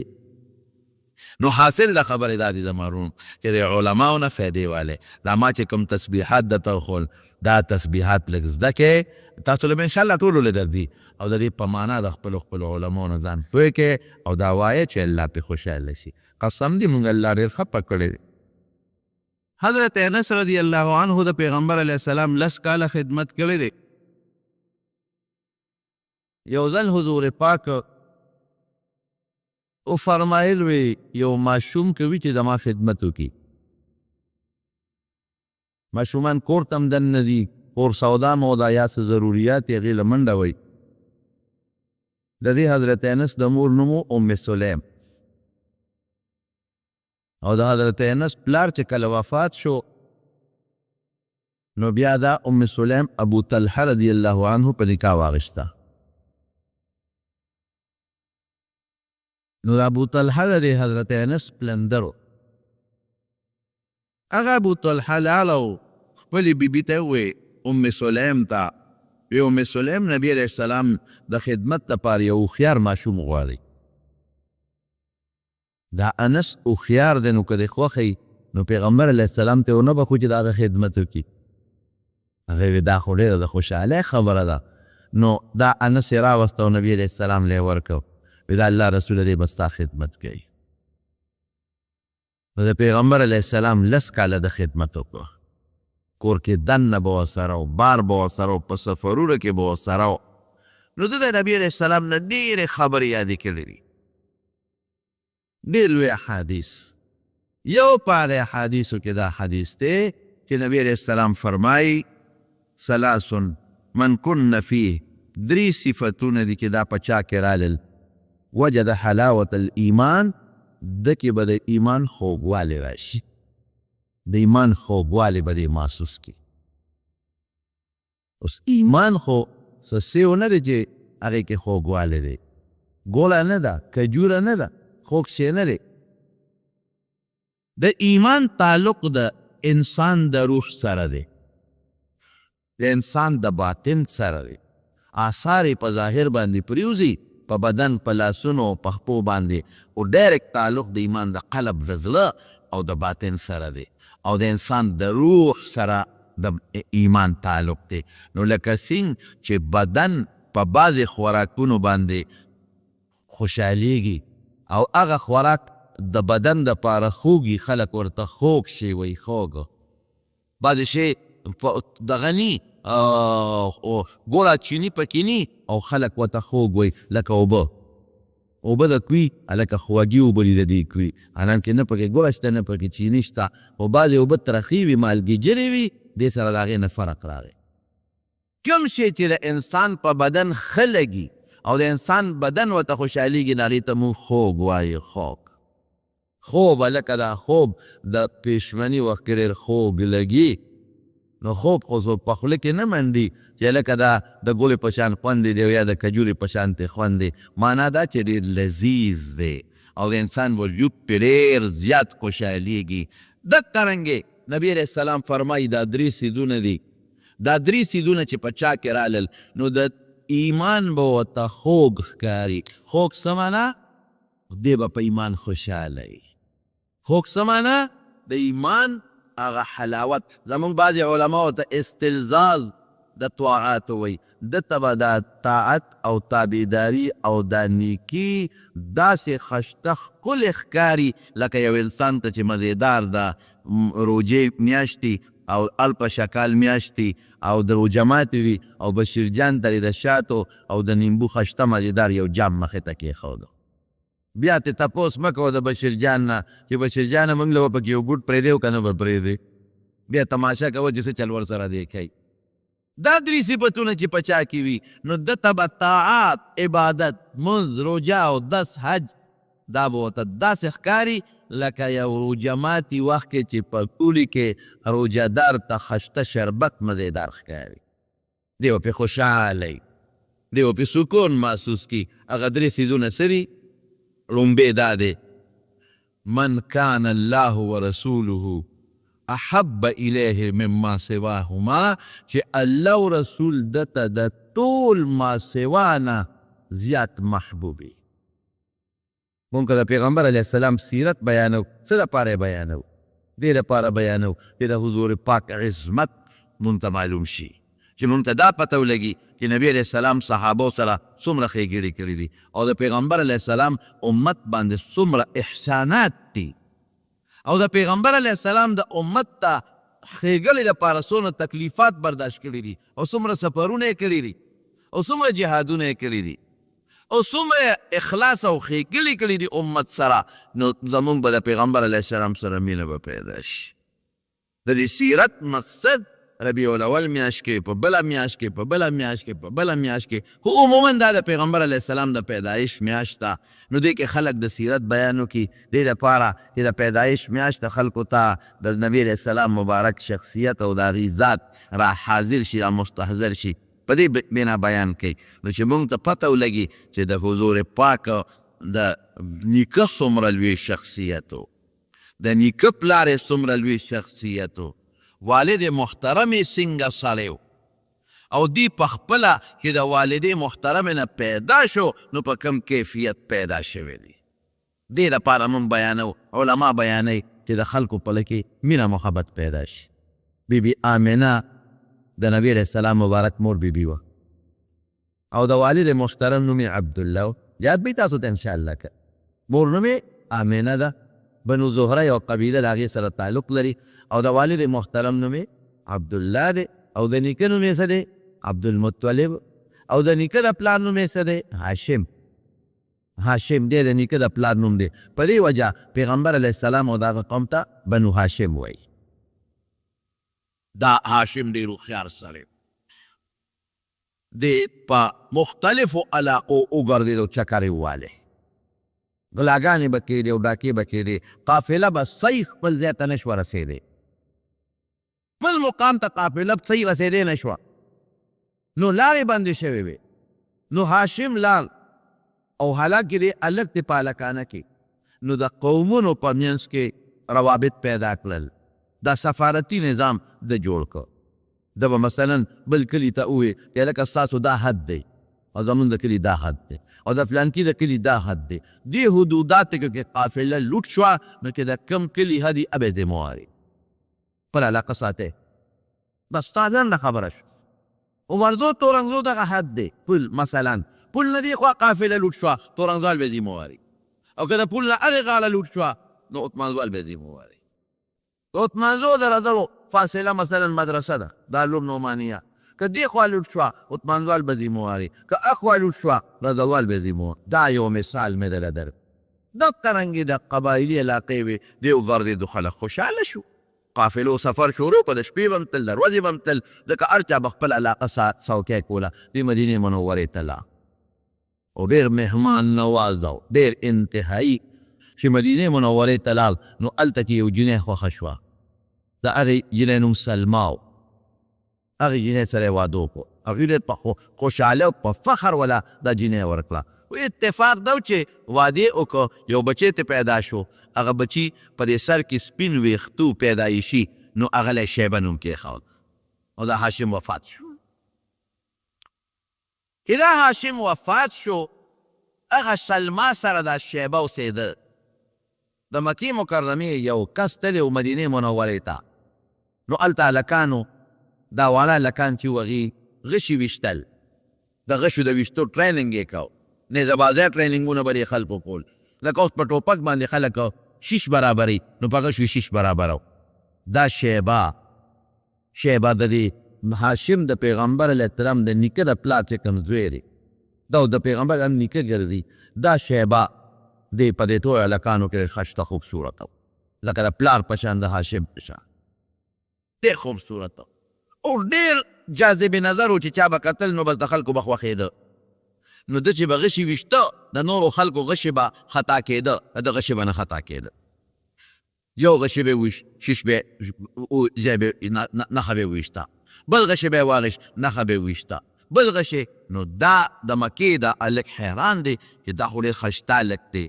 نو حاصل د خبرې دا دي زما وروڼو چې د علماو نه فایدې والئ. دا ما چې کوم تسبیحات درته وښول، دا تسبیحات لږ زده کړئ، تاسو له به انشاءالله ټولو له درځي، او د دې په معنا د خپلو خپلو علماو نه ځان پوه کړئ او دا وایئ چې الله پرې خوشحاله شي. قسم دي مونږ الله ډېر خفه کړی دی. حضرت انس رضی الله عنه د پیغمبر علیه السلام 10 کاله خدمت کړی دی. یو ځل حضور پاک او فرمایل وی یو ماشوم کوي چې زما خدمت وکړي. ماشومان کور ته هم دننه دي، کور سودا مودا یا څه ضروریات یې، هغې له منډه وایي. د دې حضرت انس د مور نوم ام سلیم، او د حضرت انس پلار چې کله وفات شو، نو بیا دا ام سلیم ابو طلحه رضی الله عنه په نکاح واغسته. نو د ابو طلحه د دې حضرت انس پلندر و. هغه ابو طلحه لاړ او خپلې بیبي ته وویل، ام سلیم ته وی، ام سلیم، نبی علیه السلام د خدمت لپاره یو هوښیار ماشوم غواړي. دا انس هوښیار دی، نو که دې خوښه نو پیغمبر علیه السلام ته ونه بخښو چې د هغه خدمت وکړي. هغې وی دا خو ډېره د خوشحالۍ خبره ده. نو دا انس یې راوسته او نبی علیه السلام له یې ورکړ، وی دا الله رسول دی به ستا خدمت کوي. نو د پیغمبر علیه السلام 10 کاله د خدمت وکړ. کور کې دننه به ورسره و، بار به ورسره و، په سفرونو کې به ورسره و. نو ده د نبي علیه السلام نه ډېرې خبرې یادې کړې دي، ډېر لوی احادیث. یو په هغې احادیثو کې دا حدیث دی چې نبی علیه السلام فرمایي، ثلاث من کن فیه، درې صفتونه دي چې دا په چا کې رالل، وجد حلاوة الایمان، ده کې به د ایمان خوږوالی راشي، د ایمان خوږوالی به دې محسوس کړي. اوس ایمان خو څه سیو نه دی چې هغې کې خوږوالی دی، ګوړه نه ده، کجوره نه ده، خوږ شی نه دی. د ایمان تعلق د انسان د روح سره دی، د انسان د باطن سره دی. آثار یې په ظاهر باندې پریوځي، په بدن، په لاسونو، په خپو باندې، او ډایرکټ تعلق د ایمان د قلب، د زړه او د باطن سره دی، او د انسان د روح سره د ایمان تعلق دی. نو لکه څنګه چې بدن په بعضې خوراکونو باندې خوشحالېږي او هغه خوراک د بدن د پاره خوږي، خلک ورته خوږ شی وایي، خوږ بعضې شی دغه ني، ګوړه چیني پکې ني، او خلک ورته خوږ وایي. لکه اوبه، اوبه د کوي هلکه خوږې اوبه دي د دې کوي، حالانکه نه پکې ګوړه شته، نه پکې چیني شته، خو بعضې اوبه ترخې وي، مالګې وي، دې سره د هغې نه فرق راغی. کوم شی چې د انسان په بدن ښه لګي او د انسان بدن ورته خوشحالېږي، نو هغې ته موږ خوږ وایو. خوږ خوب، هلکه دا خوب د پېشمني وخت کې ډېر خوږ لګي. نو خوب خو څوک په خوله کې نه منډي چې هلکه دا د ګوړې په شان خوند دی یا د کجورې په شان ته خوند دی، معنا دا چې ډېر لذیذ دی. او د انسان وجود پرې ډېر زیات خوشحالېږي. دقه رنګې نبی علیه السلام فرمایي، دا درې څیزونه دي، دا درې څیزونه چې په چا کې رالل نو د ایمان به ورته خوږ ښکاري. خوږ څه معنا؟ دی به په ایمان خوشحاله وي. خوږ څه معنا؟ د ایمان هغه حلاوت. زموږ بعضې علماو ته استلزاز د طاعات وایي، ده ته به دا طاعت او تابعداري او دا نیکي داسې خشته ښکلې ښکاري لکه یو انسان ته چې مزیدار د روژې میاشتي او الپه شکال میاشتي او د روژه ماتې وي او بشیر جان ته د شاتو او د نیمبو خشته مزیدار یو جام مخې ته کېښودو. بیا ته تپوس مه کوه د بشیر جان نه چې بشیر جانه موږ له به پکې یو ګوټ پرېږدې او که نه به پرېږدې، بیا تماشه کوه چې څه چل ورسره دی کوي. دا درې صفتونه چې په چا کې وي نو ده ته به طاعات، عبادت، لمونځ، روژه، اودس، حج دا به ورته داسې ښکاري لکه یو روژه ماتي وخت کې چې په کلي کې روژه دار ته خشته شربت مزیدار ښکاري، دی به پرې خوشحاله وي، دی به پرې سکون محسوس کړي. هغه درې څیزونه څه دي؟ ړومبی دا دی، من کان الله ورسوله احب الیه مما سواهما، چې الله او رسول ده ته د ټول ما سوا نه زیات محبوب وي. مونږ که د پیغمبر علیه السلام سیرت بیانو، څه لپاره یې بیانو؟ دې لپاره بیانو چې د حضور پاک عظمت مونږ ته معلوم شي، چې مونږ ته دا پته ولګي چې نبی علیه السلام صحابو سره څومره ښېګړې کړې دي او د پیغمبر علیه السلام امت باندې څومره احسانات دي او د پیغمبر علیه السلام د امت ته ښېګړې لپاره څونه تکلیفات برداشت کړي دي او څومره سفرونه یې کړي دي او څومره جهادونه یې کړي دي او څومره اخلاص او ښېګړې کړي دي امت سره، نو زمونږ به د پیغمبر علیه السلام سره مینه به پیدا شي. د دې سیرت مقصد ربیع الاول میاشت کې، په بله میاشت کې، په بله میاشت کې، په بله میاشت کې، خو عموما دا د پیغمبر علیه السلام د پیدایش میاشت ده، نو دې کې خلک د سیرت بیان وکړي، دې لپاره چې د پیدایش میاشت خلکو ته د نبی علیه السلام مبارک شخصیت او د هغې ذات را حاضر شي، را مستحضر شي، په دې بنا بیان کوي، نو چې مونږ ته پته ولګي چې د حضور پاک د نیکه څومره لوی شخصیت و، د نیکه پلار یې څومره لوی شخصیت و، والد محترم یې څنګه سړی و، او دی په خپله چې د والدې محترمې نه پیدا شو نو په کوم کیفیت پیدا شوی دی. دې لپاره مونږ بیانو، علما بیانوي چې د خلکو په زړه کې مینه محبت پیدا شي. بی بی آمنه د نبی علیه السلام مبارک مور بی بی وه او د والد محترم نوم یې عبدالله و، یاد به وي تاسو ته انشاءالله. که مور نوم یې آمنه ده، بنو زهره یو قبیله د هغې سره تعلق لري، او د والد محترم نوم یې عبدالله دی، او د نیکه نوم یې څه دی؟ عبدالمطلب، او د نیکه د پلار نوم یې څه دی؟ هاشم. هاشم دی د نیکه د پلار نوم دی. په دې وجه پیغمبر علیه السلام او د هغه قوم ته بنو هاشم وایي. دا هاشم ډېر هوښیار سړی دی، په مختلفو علاقو وګرځېد او چکر یې ووالی، غلاګانې به کېدې او ډاکې به کېدې، قافله به صحیح خپل ځای ته نه شوه رسېدی، خپل مقام ته قافله صحیح رسېدی نه شوه، نو لارې بندې شوې وې. نو هاشم لاړ او حالانکه دی هلک دی په هلکانه کې، نو د قومونو په منځ کې روابط پیدا کړل، دا سفارتي نظام ده جوړ کړ. ده به مثلا بل کلي ته ووې چې هلکه ستاسو دا حد دی او زمونږ د کلي دا حد دی او د فلانکي د کلي دا حد دی، دې حدوداتو کې که قافله لوټ شوه نو چې د کوم کلي حد وي هغه به ذمه واري خپله علاقه ساتي، بس ستا لنډه خبره شوه. عمرزو تورنګزو دغه حد دی، پل مثلا پل نه دې خوا قافله لوټ شوه تورنګزوال به ذمه واري، او که د پل نه هرې غاړه لوټ شوه نو عثمانزوال به ذمه واري. د عثمانزو د رزړو فاصله مثلا مدرسه ده دارالعلوم نعمانیه، که دې خوا لوټ شوه عثمانزوال به ذمه واري، که اخوا لوټ شوه رزړوال به ذمه واري. دا یو مثال مې دله درکړ. دقه رنګې د قبایلي علاقې وې، دې وګرځېدو خلک خوشحاله شو، قافلو سفر شروع کړ، د شپې به هم تلل د ورځې به هم تلل، ځکه هر چا به خپله علاقه څوکۍ کوله. دې مدینې منورې ته لاړ او ډېر مهمان نواز و، ډېر انتهایي. چې مدینې منورې ته لاړ نو هلته کې یو جینۍ خوښه شوه، د هغې جینۍ نوم سلما و. هغې جینۍ سره یې واده وکړو. هغوی ډېر په خوشحالۍ او په فخر ولا دا جینۍ ورکړه. خو اتفاق دا و چې واده یې وکړ، یو بچی ترې پیدا شو. هغه بچي په دې سر کې سپین ویښتو پیدایشي، نو هغه له یې شیبه نوم کېښود او دا هاشم وفات شو. چې دا هاشم وفات شو، هغه سلما سره دا شیبه اوسېده. د مکې مکرمې یو کس تللی و مدینې منورې ته، نو هلته هلکانو، دا واړه هلکان چې وو، هغوی غشي ویشتل، د غشو د ویشتو ټریننګ یې کاوه، نیزه بازۍ ټریننګونه به دې خلکو کول، لکه اوس په ټوپک باندې خلک شیش برابروي، نو په غشو یې شیش برابرو. دا شیبه شیبه د دې هاشم د پیغمبر علیه السلام د نیکه د پلار چې کوم زوی دی، دا د پیغمبر هم نیکه ګرځي. دا شیبه دی په دې ټولو هلکانو کې ښایسته خوبصورته و، لکه د پلار په شان، د هاشم په شان ډېر خوبصورت او ډېر جاذب نظر و، چې چا به کتل نو بس د خلکو به خوښېده. نو ده چې به غشي ویشته، د نورو خلکو غشي به خطا کېده، د ده غشي به نه خطا کېده. یو غشی به ویش، شیش به ځای به نښه به ویشته، بل غشی به واغش، نښه به ویشته، بل غشی. نو دا د مکې دا هلک حیران دی چې دا خو ډېر ښایسته هلک دی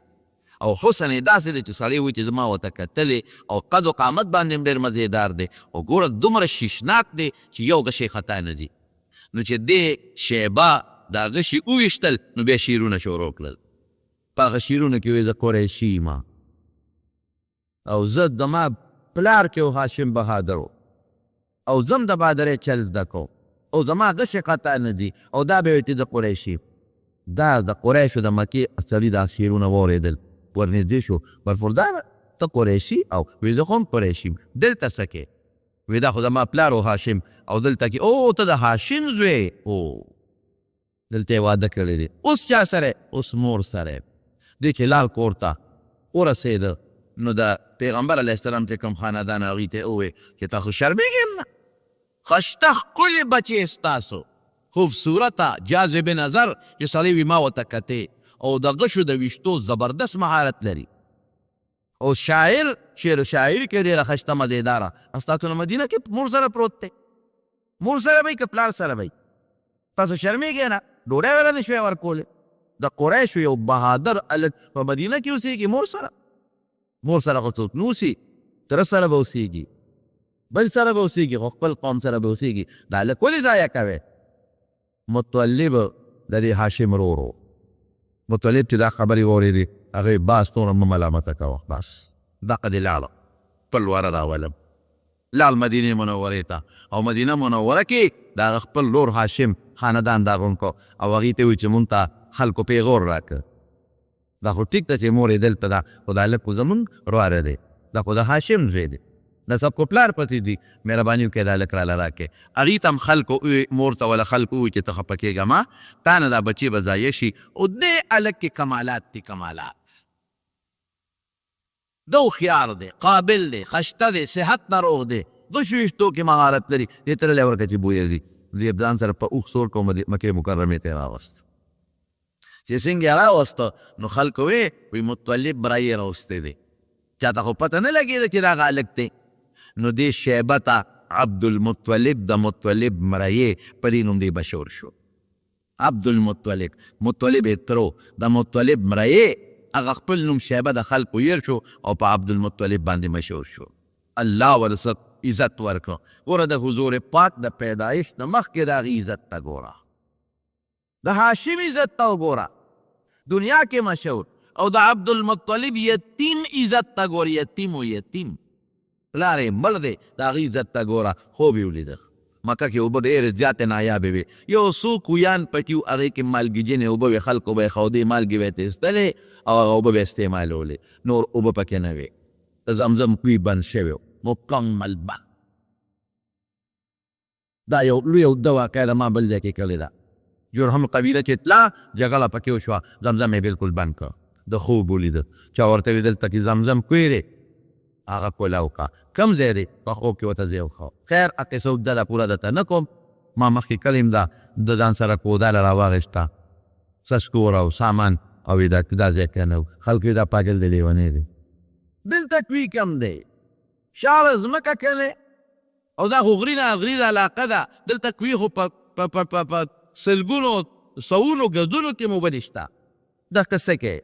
او حسن یې داسې دی چې سړی وایي چې زما ورته کتلې، او قد و قامت باندې هم ډېر مزیدار دی، او ګوره دومره شیشناک دی چې یو غشی خطا نه ځي. نو چې دې شیبه دا غشي وویشتل، نو بیا شعرونه شروع کړل. په هغه شعرونو کې وایي، زه قریشي یم او زه زما پلار کې هاشم بهادر و او زه هم د بهادرۍ چل زده کوم او زما غشې خطا نه دي، او دا به وایي چې زه قریشي یم. دا د قریشو د مکې سړي دا شعرونه واورېدل، ورنږدې شو، برخورداره ته قریشي؟ او وی زه خو هم قریشي یم، دلته څه کې؟ وی دا خو زما پلار و هاشم او دلته کې. او ته د هاشم زوی؟ او دلته یې واده کړی دی. اوس چا سره؟ اوس مور سره دی. چې لاړ کور ته ورسېده، نو د پیغمبر علیه السلام چې کوم خاندان، هغوی ته یې وویل چې تاسو شرمېږئ هم نه، ښایسته ښکلې بچې ستاسو، خوبصورته، جاذب نظر، چې سړی وي ما ورته کتې، او د غشو د ویشتو زبردست مهارت لري، او شاعر، شعر و شاعري کې ډېره ښایسته مزېداره، ستاسو نه مدینه کې مور سره پروت دی. مور سره به وي که پلار سره به وي؟ تاسو شرمېږئ نه؟ ډوډۍ ولا نه شوی ورکولی. د قریشو یو بهادر هلک په مدینه کې اوسېږي مور سره؟ مور سره خو څوک نه اوسي، تره سره به اوسېږي، بل سره به اوسېږي، خو خپل قوم سره به اوسېږي. دا هلک ولې ضایع کوی؟ مطلب د دې هاشم ورور و. مطلب چې دا خبرې واورېدې، هغه باس نوره مه ملامته کوه، بس دقه دې لاړه، خپل وره راولم. لاړ مدینې منورې ته او مدینه منوره کې د هغه خپل ورور هاشم خاندان دا غونډ کړ او هغوی ته وویل چې مونږ ته خلکو پیغور راکړ، دا خو ټیک ده چې مور یې دلته ده، خو دا هلک خو زمونږ وروره دی، دا خو د هاشم زوی دی، نسب خو پلار پسې ځي، مهرباني وکړئ دا هلک راله راکړئ. هغوی ته هم خلکو وویل، مور ته وله خلکو وویل چې ته خفه کېږه مه، تا نه دا بچی به ضایع شي، او دې هلک کې کمالات دي، کمالات ده، هوښیار دی، قابل دی، ښایسته دی، صحت نه روغ دی، غشو ویشتو کې مهارت لري، دې تره له ورکه چې بویه دي. دې ځان سره په اوښ سور کړ، مکې مکرمې ته یې راوست. چې څنګه یې راوست، نو خلکو وی وی مطلب برای راوستی دی. چاته خو پته نه لګېده چې دا هغه هلک دی. نو دې شیبه ته عبدالمطلب، د مطلب مريې، په دې نوم دی مشهور شو. عبدالمطلب، مطلب یې ترو، د مطلب مريې، هغه خپل نوم شیبه د خلکو هېر شو او په عبدالمطلب باندې مشهور شو. الله ورسره عزت ورکړ. ګوره د حضور پاک د پیدایش نه مخکې د هغې عزت ته ګوره، د هاشم عزت ته وګوره، دنیا کې مشهور، او د عبدالمطلب یتیم عزت ته ګوره، یتیم و یتیم، پلار یې مړ دی، د هغه عزت ته ګوره. خوب یې ولیده، مکه کې اوبه ډېرې زیاتې نایابې وې، یو څو کویان پکې وو، هغې کې مالګېجنې اوبه وې، خلکو به یې ښودې، مالګې به یې ترې ایستلې او هغه اوبه به یې استعمالولې، نور اوبه پکې نه وې. د زمزم کوی بند شوی و، مکمل بند. دا یو لوی اوږده واقعه ده، ما بل ځای کې کړې ده. جرهم قبیله چې تله، جګړه پکې وشوه، زمزم یې بالکل بند کړ. د خوب ولیده، چا ورته ویل دلته کې زمزم کوی دی، هغه کولاو کا، کوم ځای دی؟ په خوب کې ورته ځای وښوه. خیر، قصه اوږده ده، پوره درته نه کوم، ما مخکې کړې هم ده. د ځان سره کوداله راواخیسته، سسکور او سامان، او دا دا ځای که نه، خلکو یې دا پاګل دی، لیونی دی، دلته کوی کم دی، شاړه ځمکه کنه. او دا خو غرینه غریزه علاقه ده، دلته کوی خو په په په په په سلګونو سوونو ګزونو کې مو بنشته، دا ته څه کوې؟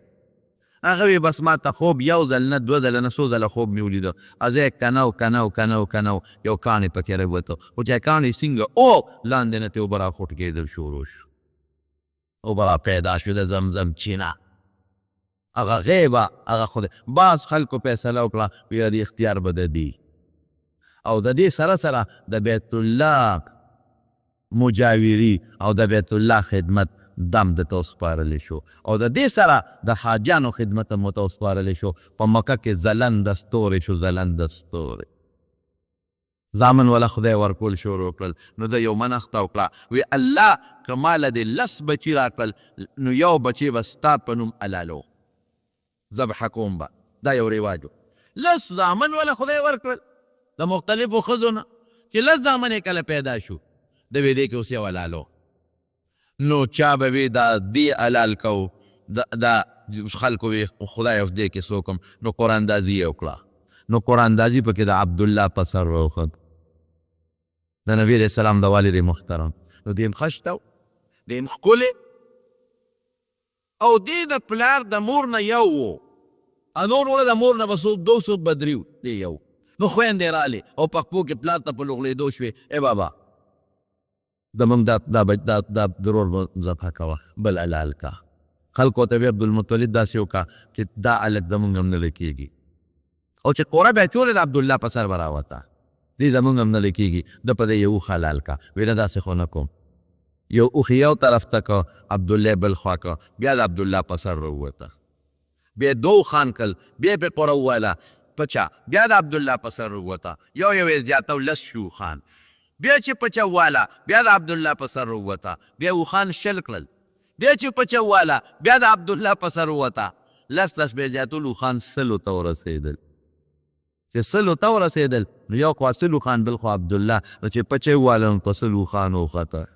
هغه وی بس ما ته خوب یو ځل نه، دوه ځله نه، څو ځله خوب مې ولیده، ځای کنه کنه کنه کنه یو کاڼی پکې راووته، خو چې کاڼی څنګه او لاندې نه ترې اوبه راخوټکېدل شروع شو، اوبه را پیدا شو د زمزم چینه. هغه غیبه هغه خدای بعض خلکو فیصله وکړه ویره د اختیار به د دې او د دې سره سره د بیت الله مجاوری او د بیت الله خدمت دم د ته وسپارل شو، او د دې سره د حاجیانو خدمت هم ورته وسپارل شو. په مکه کې ځلنده ستوری شو، ځلنده ستوری. زامن ولا خدای ورکول شروع کړل. نو ده یو منښته وکړه، وی الله که ماله دې لس بچي راکړل نو یو بچی به ستا په نوم حلالو ذبح کوم به. دا یو رواج و. لس زامن ولا خدای ورکړل د مختلفو ښځو نه، چې لس زامن یې کله پیدا شو د وی دې کې اوس یو حلالو. نو چا به وی دا دې حلال کو، دا خلکو وی خدای اوس دې کې څوک هم. نو قراندازي یې وکړه، نو قراندازي پکې د عبدالله په سر راوخت، د نبی علیه السلام د والد محترم. نو دې هم خشته و، دې هم ښکلی، او دې د پلار د مور نه یو و، نور وروڼه د مور نه به څوک دوه څوک به درې وو، دی یو. نو خویندې رالې او په خپو کې پلار ته په لغړېدو شوې، ای بابا زمونږ دا دا دا دا ضرور ذبح کوه، بل حلال کا. خلکو ته وی عبدالمطلب داسې وکړه چې دا هلک زمونږ هم نه کېږي، او چې قوره به اچولې د عبدالله په سر به راوته، دې زمونږ هم نه کېږي، ده په دې یو اوښ حلال کا. وی نه داسې خو نه کوم. یو اوښ یو طرف ته که، عبدالله بل خوا که، بیا د عبدالله په سر راووته. بیا دوه اوښان کړل، بیا یې پرې قوره ووهله پچه، بیا د عبدالله په سر راووته. یو یو یې زیاته لس شو اوښان. بیا چې پچه وواله بیا د عبدالله په سر راووته. بیا اوښان 20 کړل، بیا چې پچه وواله بیا د عبدالله په سر ووته. لس لس بیا زیاتول، اوښان 100 ته ورسېدل. چې 100 ته ورسېدل نو یو خوا 100 اوښان، بل خوا عبدالله. نو چې پچه وواله نو په 100 اوښانو وخته،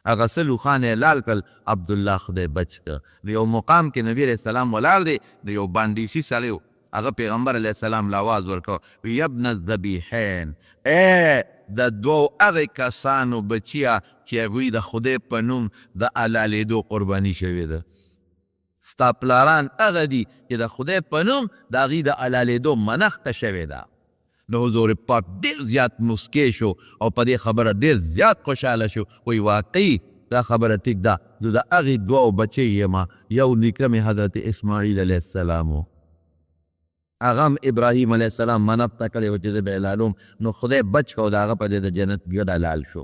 هغه 100 اوښان یې حلال کړل، عبدالله خدای بچ کړ. نو یو مقام کې نبی علیه السلام ولاړ دی، نو یو باندیسي سړی و، هغه پیغمبر علیه السلام له اواز ورکړ، وی ابن الذبیحین، ای د دوو هغې کسانو بچیه چې هغوی د خدای په نوم د حلالېدو قرباني شوې ده. ستا پلاران هغه دي چې د خدای په نوم د هغوی د حلالېدو منښته شوې ده. نو حضور پاک ډېر زیات مسکی شو او په دې خبره ډېر زیات خوشحاله شو، وایي واقعي دا خبره ټیک ده، زه د هغې دوو بچی یم، یو نیکه مې حضرت اسماعیل علیه السلام و، هغه هم ابراهیم علیه السلام منښته کړې وه چې زه به حلالوم، نو خدای بچ کړ او د هغه په دې د جنت ګډ حلال شو.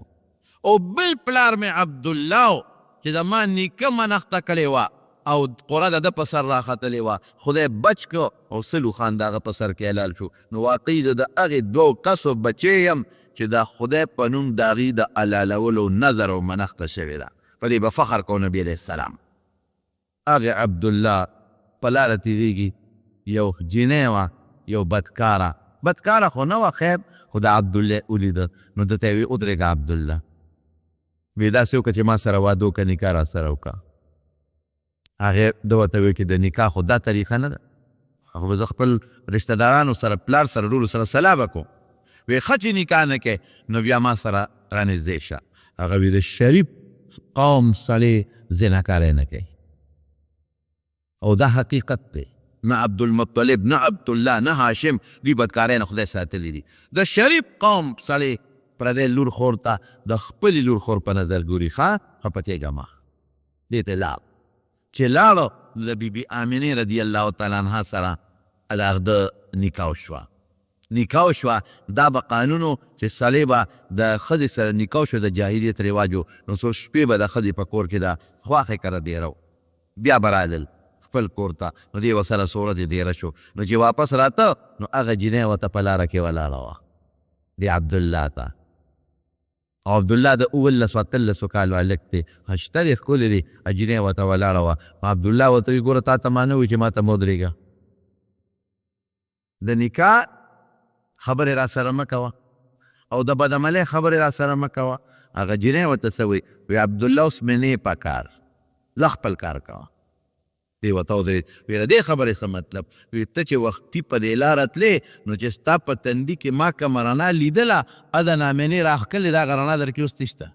او بل پلار مې عبدالله و چې زما نیکه منښته کړې وه او قره د ده په سر راختلې وه، خدای بچ کړ او 100 اوښان د هغه په سر کې حلال شو. نو واقعي زه د هغې دوو کسو بچی یم چې د خدای په نوم د هغوی د حلالولو نظر او منښته شوې ده. په دې به فخر کوو نبی علیه السلام. هغې عبدالله په لاره تېرېږي، یو جینۍ وه، یو بدکاره، بدکاره خو نه وه خیر، خو د عبدالله ولیده، نو ده ته یې وی ودرېږه عبدالله، وی داسې وکړه چې ما سره واده وکړه، نکاح را سره وکړه. هغې ده ورته وویل چې د نکاح خو دا طریقه نه ده، خو به زه خپل رشته دارانو سره پلار سره ټولو سره سلا به کوم. وی ښه چې نکاح نه کوې نو بیا ما سره رانږدې شه. هغه وی د شریف قوم سړی زناکاری نه کوي، او دا حقیقت دی. نه عبدالمطلب، نه عبدالله، نه هاشم دوی بدکارۍ نه خدای ساتلي دي. د شریف قوم سړی پردی لور خور ته د خپلې لور خور په نظر ګوري، ښه خفه کېږه مه. دې ته لاړ، چې لاړو نو د بي بي آمنې رضی الله تعالی عنها سره د هغه نکاح وشوه. نکاح وشوه، دا به قانون و چې سړی به د ښځې سره نکاح شو، د جاهلیت رواج و، نو څو شپې به د ښځې په کور کې د خواښې کره دېره و، بیا به رالل خپل کور ته. نو دی ورسره څو ورځې دېره شو. نو چې واپس راته نو هغه جینۍ ورته په لاره کې ولاړه وه دې عبدالله ته، او عبدالله د 17 18 کالو هلک دی، ښایسته دی، ښکلی دی، جینۍ ورته ولاړه وه. نو عبدالله ورته وایي ګوره تا ته ما نه وایي چې ما ته مه ودرېږه، د نکاح خبرې را سره مه کوه او د بدعملۍ خبرې را سره مه کوه. هغه جینۍ ورته څه وایي؟ وایي عبدالله اوس مې نه په کار، ځه خپل کار کوه. دی ورته ودرېد، وی د دې خبرې څه مطلب؟ وی ته چې وختي په دې لاره تلې نو چې ستا په تندي کې ما کومه رڼا لیدله، د نامنې راښکلې دغه رڼا درکې اوس نشته.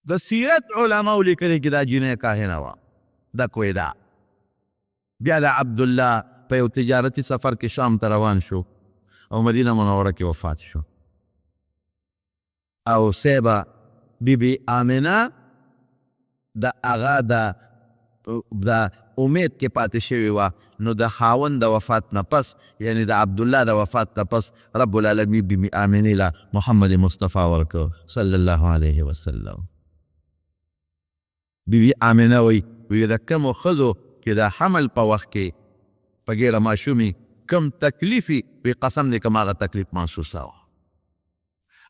د سیرت علماو لیکلي چې دا جینۍ کاهنه وه د کویدا. بیا د عبدالله په یو تجارتي سفر کې شام ته روان شو او مدینه منوره کې وفات شو. او صاحبه بی بی آمنه د هغه د د امید کې پاتې شوې وه، نو د خاوند د وفات نه پس، یعنی د عبدالله د وفات نه پس، رب العالمین بی بی آمنې له محمد مصطفی ورکړ صلی الله علیه وسلم. بی بی آمنه وایي، وایي د کومو ښځو چې د حمل په وخت کې په ګېډه ماشومې کوم تکلیف وي، وایي قسم دی که ما هغه تکلیف محسوساوه.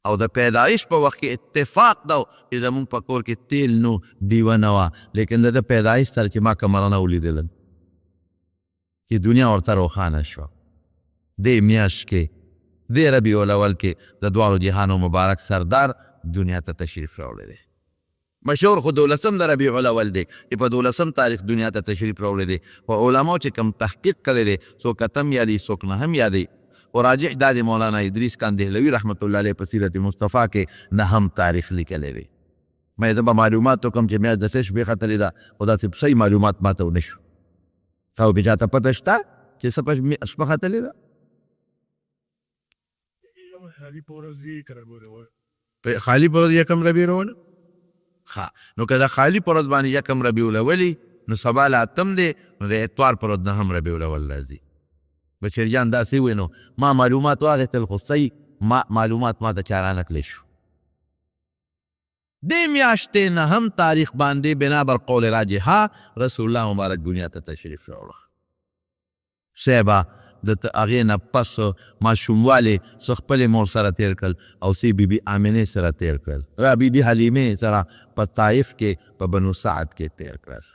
او د پیدایش په وخت کې اتفاق دا و چې زموږ په کور کې تیل نو ډیوه نه وه، لیکن د ده پیدایش سره چې ما کومه رڼا ولیدله چې دنیا ورته روښانه شوه. دې میاشت کې، دې ربیع الاول کې د دواړو جهانو مبارک سردار دنیا ته تشریف راوړی دی. مشهور خو دولسم د ربیع الاول دی چې په دولسم تاریخ دنیا ته تشریف راوړی دی، خو علماو چې کوم تحقیق کړی دی، څوک اتم یادوي، څوک نهم یادوي، خو راجح دا دی مولانا ادریس کان دهلوي رحمت الله علیه په سیرت مصطفی کې نهم تاریخ لیکلی دی. مې زه به معلومات وکړم چې میاشت د څه شپې ختلې ده، خو داسې صحیح معلومات ماته ونه شو. تاسو کې چاته پته شته چې څه شپه ختلې ده؟ خالي په ورځ دی که ربیع الاول؟ په خالي په ورځ یکم ربیع الاول؟ ښه، نو که د خالي په ورځ باندې یکم ربیع الاول نو سبا لا اتم دی، نو د اتوار پر ورځ نهم ربیع الاول راځي. بشیر جان داسې وویل، نو ما معلومات واخیستل، خو صحیح ما معلومات ما ته چا رانه کړی شو. دې میاشتې نهم تاریخ باندې بنا بر قول راجحه رسول الله مبارک دنیا ته تشریف راوړه. صاحبه د هغې نه پس ماشوموالی څه خپلې مور سره تېر کړل او څه بي بي آمنې سره تېر کړل، بي بي حلیمې سره په طایف کې په بنو سعد کې تېر کړل.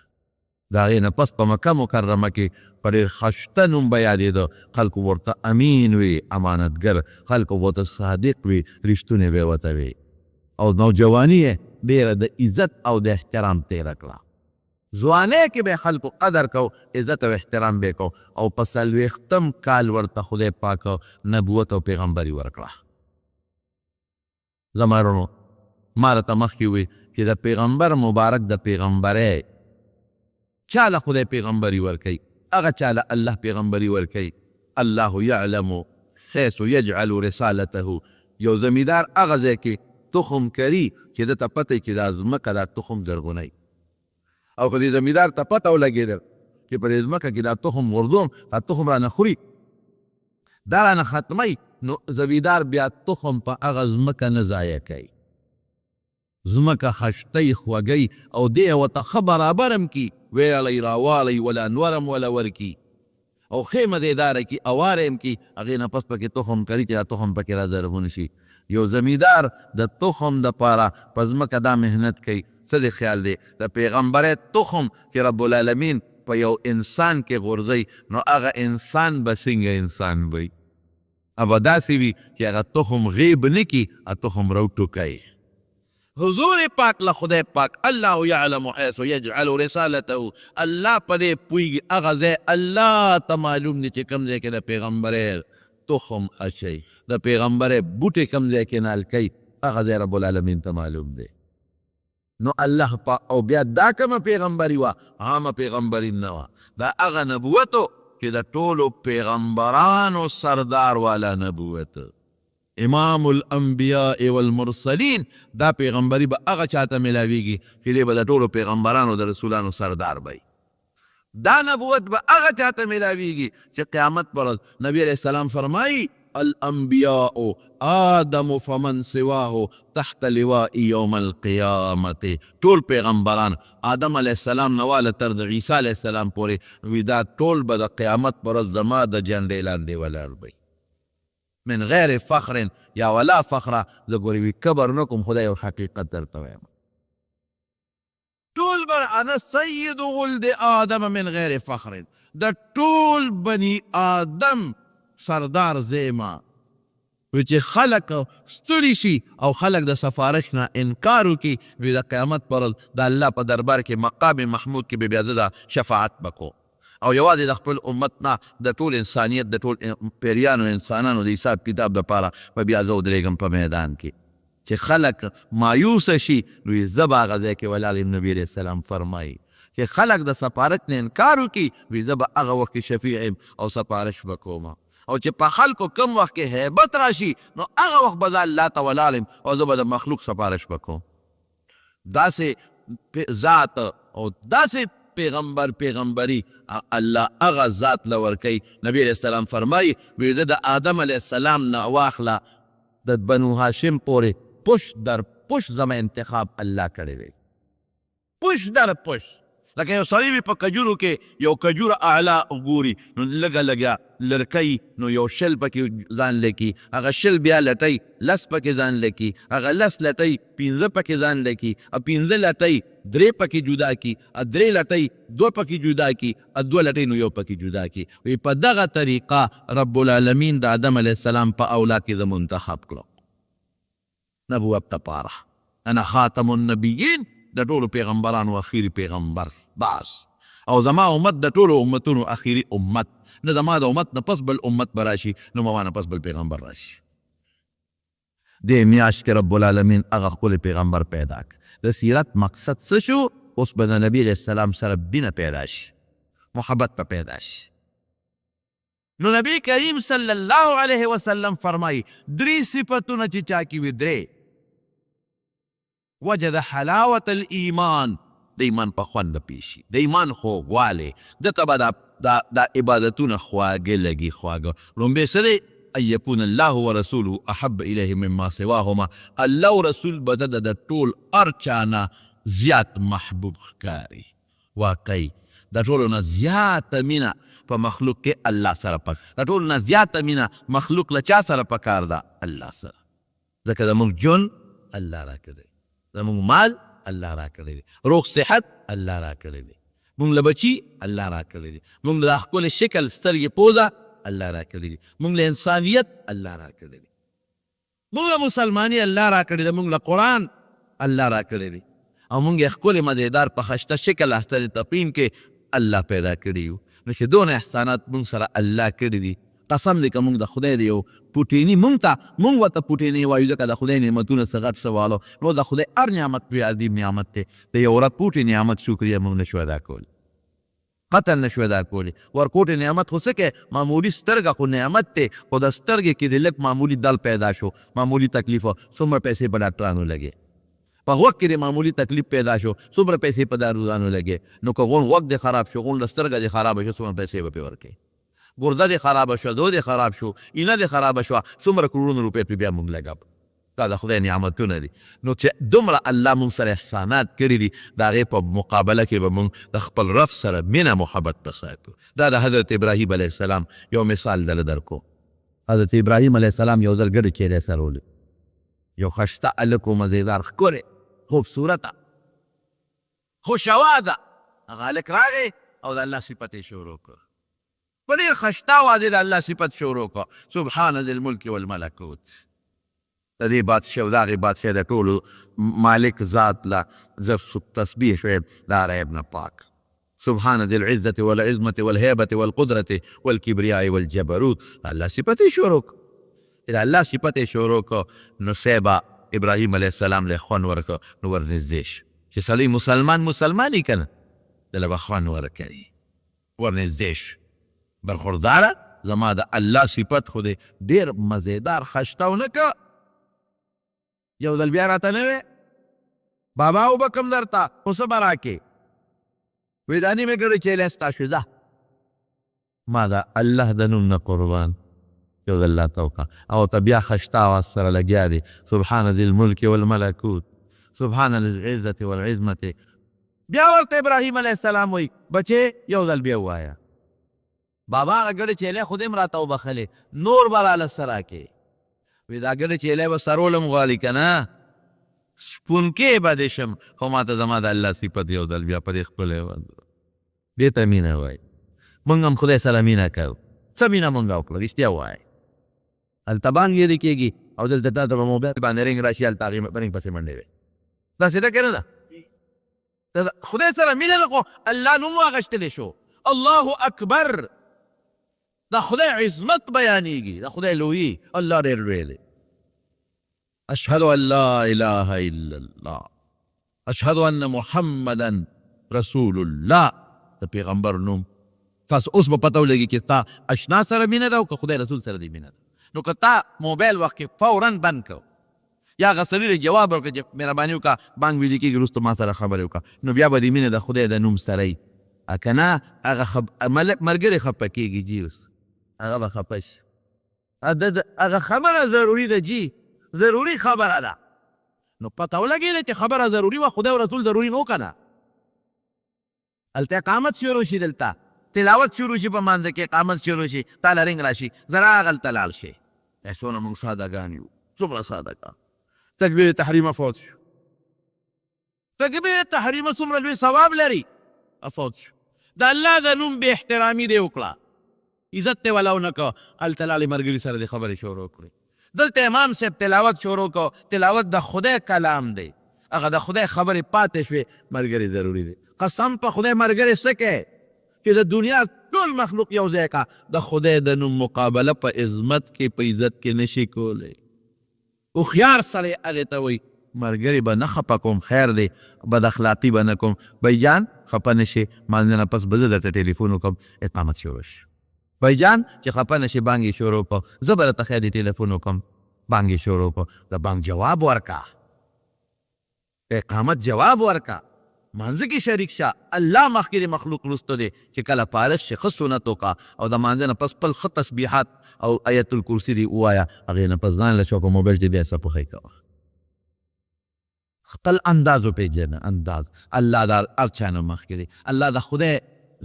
د هغې نه پس په مکه مکرمه کې په ډېر خشته نوم به یادېده، خلکو ورته امین وي، امانتګر، خلکو ورته صادق وي، رښتونی به ورته وي، او نوجواني یې ډېره د عزت او د احترام تېره کړه. ځوانۍ کې به خلکو قدر کو، عزت او احترام به کو، او په څلوېښتم کال ورته خدای پاک نبوت او پیغمبري ورکړه. زما وروڼو، ما راته مخکې وویل چې د پیغمبر مبارک د پیغمبرۍ چا له خدای پیغمبري ورکوي، هغه چا له الله پیغمبري ورکوي. الله یعلم حیث یجعل رسالته. یو زمیندار هغه ځای کې تخم کري چې ده ته پته چې دا ځمکه دا تخم زرغونوي، او که دې زمیندار ته پته ولګېده چې په دې ځمکه کې دا تخم غورځوم، دا تخم رانه خوري، دا رانه ختموي، نو زمیندار بیا تخم په هغه ځمکه نه ضایع کوي، ځمکه خشتوي، خوږوي، او دی ورته ښه برابر هم کړي، ویاړی راواړی ولا نور هم وله ورکړي، او ښې مزېداره کړي، اواره هم کړي، هغې نه پس پکې تخم کري چې دا تخم پکې را زرغون شي. یو زمیندار د تخم دپاره په ځمکه دا محنت کوي، څه دې خیال دی د پیغمبرۍ تخم چې رب العالمین په یو انسان کې غورځوي، نو هغه انسان به څنګه انسان وي؟ به داسې وي چې هغه تخم غیب نه کړي، هغه تخم راوټوکوي. حضور پاک له خدای پاک الله یعلم حیث یجعل رسالته، الله په دې پوهېږي، هغه ځای الله ته معلوم دی چې کوم ځای کې د پیغمبرۍ تخم اچوي، د پیغمبرۍ بوټی کوم ځای کې نال کوي، هغه ځای رب العالمین ته معلوم دی. نو الله پاک، او بیا دا کومه پیغمبري وه؟ عامه پیغمبري نه وه، دا هغه نبوت و چې د ټولو پیغمبرانو سردار والا نبوت، امام الانبیاء والمرسلین. دا پیغمبري به هغه چاته ملاویږي چې دی به د ټولو پیغمبرانو د رسولانو سردار وي. دا نبوت به هغه چاته ملاویږي چې قیامت پر ورځ نبی علیه السلام فرمایي الانبیاء آدم فمن سواه تحت لواء یوم القیامت. ټول پیغمبران آدم علیه السلام نه واله تر د عیسی علیه السلام پورې وي، دا ټول به د قیامت پر ورځ زما د جنډې لاندې ولاړ وي، من غیر فخر یا ولا فخره. زه ګورې وي کبر نه کوم، خدای یو حقیقت درته وایم، ټول بر انا سید ولد آدم من غیر فخر، د ټول بني آدم سردار زیما، وی چې خلک ستړي شي او خلک د سفارش نه انکار وکړي، وی د قیامت پر ورځ د الله په دربار کې مقام محمود کې به بیا زه د شفاعت به کوم، او یوازې د خپل امت نه، د ټول انسانیت، د ټول پیریانو انسانانو د حساب کتاب دپاره به بیا زه ودرېږم په میدان کې. چې خلک مایوس شي نو زه به هغه ځای کې ولاړ یم. نبي علیه السلام فرمایي چې خلک د سفارش نه انکار وکړي، وی زه به هغه وخت کې شفیع یم او سفارش به کوم، او چې په خلکو کوم وخت کې هیبت راشي نو هغه وخت به زه الله ته ولاړ یم او زه به د مخلوق سفارش به کوم. داسې ذات او داسې پیغمبر پیغمبري الله هغه ذات له ورکوي. نبي علیه السلام فرمایي وی زه د آدم علیه السلام نه واخله د بنو هاشم پورې پش در پش زما انتخاب الله کړی دی، پش در پش. لکه یو سړی وي په کجورو کې یو کجوره اعلی ګوري نو لږه لږه لرکوي، نو یو 20 پکې ځان لکي، هغه 20 بیا لټوي 10 پکې ځان لکي، هغه 10 لټوي 5 پکې ځان لکي، او 5 لټوي 3 پکې جدا کي، او 3 لټوي 2 پکې جدا کي، او 2 لټوي نو 1 پکې جدا کي. وی په دغه طریقه رب العالمین د آدم علیه السلام په اولاد کې زه منتخب کړم نبوت دپاره، انا خاتم النبیین، د ټولو پیغمبرانو اخیری پیغمبر بس، او زما امت د ټولو امتونو اخیری امت، نه زما د امت نه پس بل امت به راشي، نو ما نه پس بل پیغمبر راشي. دې میاشت کې رب العالمین هغه ښکلی پیغمبر پیدا کړ. د سیرت مقصد څه شو؟ اوس به د نبي علیه السلام سره مینه پیدا شي، محبت به پیدا شي. نو نبی کریم صلی الله علیه وسلم فرمایي 3 صفتونه چې چا کې وي، 3 وجد حلاوة الایمان، د ایمان په خوند به پېښ شي، د ایمان خوږوالی ده ته به دا عبادتونه خواږه لګي، خواږه. لومبی څه دی؟ ان یکون الله ورسوله احب الیه مما سواهما، الله او رسول به ده د ټول هر چا نه زیات محبوب ښکاري. واقعي د ټولو نه زیاته مینه په مخلوق کې الله سره پک، د ټولو نه زیاته مینه مخلوق له چا سره پکار ده؟ الله سره. ځکه زموږ ژوند الله راکړی، زموږ مال الله راکړی دی، روغ صحت الله راکړی دی، موږ له بچي الله راکړی دی، موږ له ښکلي شکل سترګې پوزه الله راکړی دی، موږ له انسانیت الله راکړی دی، موږ له مسلماني الله راکړی دی، موږ له قرآن الله راکړی دی، او موږ یې ښکلي مزیدار په خشته شکل احسن تقویم کې الله پیدا کړي یو. نو چې دونه احسانات موږ سره الله کړي دي، قسم دی که موږ د خدای د یو پوټیني، موږ ته موږ ورته پوټیني وایو، ځکه د خدای نعمتونه څه غټ څه واړه، نو د خدای هر نعمت لوی عظیم نعمت دی، د یو رپوټي نعمت شکریه موږ نشو ادا کولی، قتل نشو ادا کولی. ورکوټي نعمت خو څه کوې، معمولي سترګه خو نعمت دی، خو د سترګې کې دې لږ معمولي دل پیدا شو، معمولي تکلیف، څومره پیسې په ډاکټرانو لګې، په غوږ کې دې معمولي تکلیف پیدا شو، څومره پیسې په داروګانو لګې، نو که غون غوږ دې خراب شو، غون له سترګه دې خرابه شو، څومره پیسې به پرې ورکوې، ګرده دې خرابه شوه، زړه دې خراب شو، اینه دې خرابه شوه، څومره کروړونه روپۍ پرې بیا موږ لګوو. دا د خدای نعمتونه دي. نو چې دومره الله موږ سره احسانات کړي دي، د هغې په مقابله کې به موږ د خپل رب سره مینه محبت به ساتو. دا د حضرت ابراهیم علیه السلام یو مثال دله درکو. حضرت ابراهیم علیه السلام یو ځل ګډې چیرې سره ولید، یو خشته هلک و، مزیدار، ښکلی، خوبصورته، خوشاواده. هغه هلک راغی او د الله صفت یې شروع کړ، په ډېر خشته آواز یې د الله صفت شروع کړ، سبحان ذي الملک والملکوت. د دې بادشاه او د هغې بادشاه د ټولو مالک ذات له زه تسبیح وایم، د هر عیب نه پاک. سبحان ذي العزة والعظمة والهيبة والقدرة والكبرياء والجبروت. الله صفت یې شروع کړ. چې د الله صفت یې شروع کړ، نو صاحبه ابراهیم علیه السلام له خوند ورکړ، نو ورنږدې شو. چې سړی مسلمان مسلمان یې که نه، ده له به خوند ورکوي. ورنږدې شو، برخورداره زما د الله صفت خو دې ډېر مزیدار خشته ونه که، یو ځل بیا راته نه وې بابا وبکم درته، خو څه به راکې؟ وی دا نیمې ګړې چیلی ستا شوې، ځه ما د الله د نوم نه قربان، یو ځل راته وکړه. او ته بیا خشته آواز سره لګیا دی، سبحان ذي الملک والملکوت، سبحان ذي العزة والعظمة. بیا ورته ابراهیم علیه السلام وایي بچې یو ځل بیا ووایه، بابا هغه ګړې چیلی خو دې هم راته وبخښلې، نور به راله څه راکې؟ وی دا ګړې چیلی به سرول هم غواړي که نه، سپونکې به دې شم، خو ما ته زما د الله صفت یو ځل بیا په دې ښکلی باندې. دې ته مینه وایي. موږ هم خدای سره مینه کوو، څه مینه موږ وکړه؟ رښتیا ووایئ، هلته بانګ ویل کېږي او دلته تا ته په موبایل باندې رنګ راشي، هلته هغې رنګ پسې منډې وي. داسې ده که نه ده؟ خدای سره مینه ده خو الله نوم واغشتلی شو. الله اکبر د خدای عظمت بیانېږي، د خدای لویي. الله ډېر لوی دی. اشهد ان لا اله الا الله، اشهد ان محمدا رسول الله. د پیغمبر نوم تاسو اوس به پته ولګي چې ستا اشنا سره مینه ده او که خدای رسول سره دې مینه ده. نو که تا موبایل وخت کې فورا بند کړ یا هغه سړي له جواب ورکړ چې مهرباني وکړه بانګ ویلي کېږي وروسته ما سره خبرې وکړه، نو بیا به دې مینه د خدای د نوم سره وي. که نه هغه ملګری خفه کېږي جي، اوس هغه به خفه شي. هغه خبره ضروري ده جي، ضروري خبره ده. نو پته ولګېده چې خبره ضروري وه، خدای او رسول ضروري نو که نه. هلته اقامت شروع شي، دلته تلاوت شروع شي، په مانځه کې اقامت شروع شي، تا له رنګ راشي، زه راغلته لاړ شي. څونه موږ ساده ګان یو، څومره ساده ګان. تکبیر تحریمه فوت شو. تکبیر تحریمه څومره لوی ثواب لري، فوت شو. د الله د نوم بې احترامي دې وکړه، عزت دې ولا ونه کړ. هلته لاړې ملګري سره دې خبرې شروع کړې. دلته امام صاحب تلاوت شروع کړ، تلاوت د خدای کلام دی، هغه د خدای خبرې پاتې شوې. ملګری ضروري دی. قسم په خدای ملګری څه کوي چې د دنیا ټول مخلوق یو ځای کا، د خدای د نوم مقابله په عظمت کې په عزت کې نشي کولی. هوښیار سړی هغې ته وایي ملګری به نه خفه کوم، خیر دی، بد اخلاقي به نه کوم، بای جان خفه نه شې، مانځه نه پس به زه درته ټلیفون وکړم. اقامت شروع شو. بای جان چې خفه نه شې، بانګ یې شروع کړ، زه به درته خیر دی ټلیفون وکړم. بانګ یې شروع کړ، د بانګ جواب ورکړه، د اقامت جواب ورکړه، مانځه کې شریک شه. الله مخکې دی، مخلوق وروسته دی. چې کله فارغ شې ښه سنت وکړه او د مانځه نه پس خپل ښه تسبیحات او آیت الکرسي دې ووایه. هغې نه پس ځان له شو په موبایل کې بیا څه کوه. خپل انداز وپېژنه. انداز الله د هر چا نه مخکې دی. الله د خدای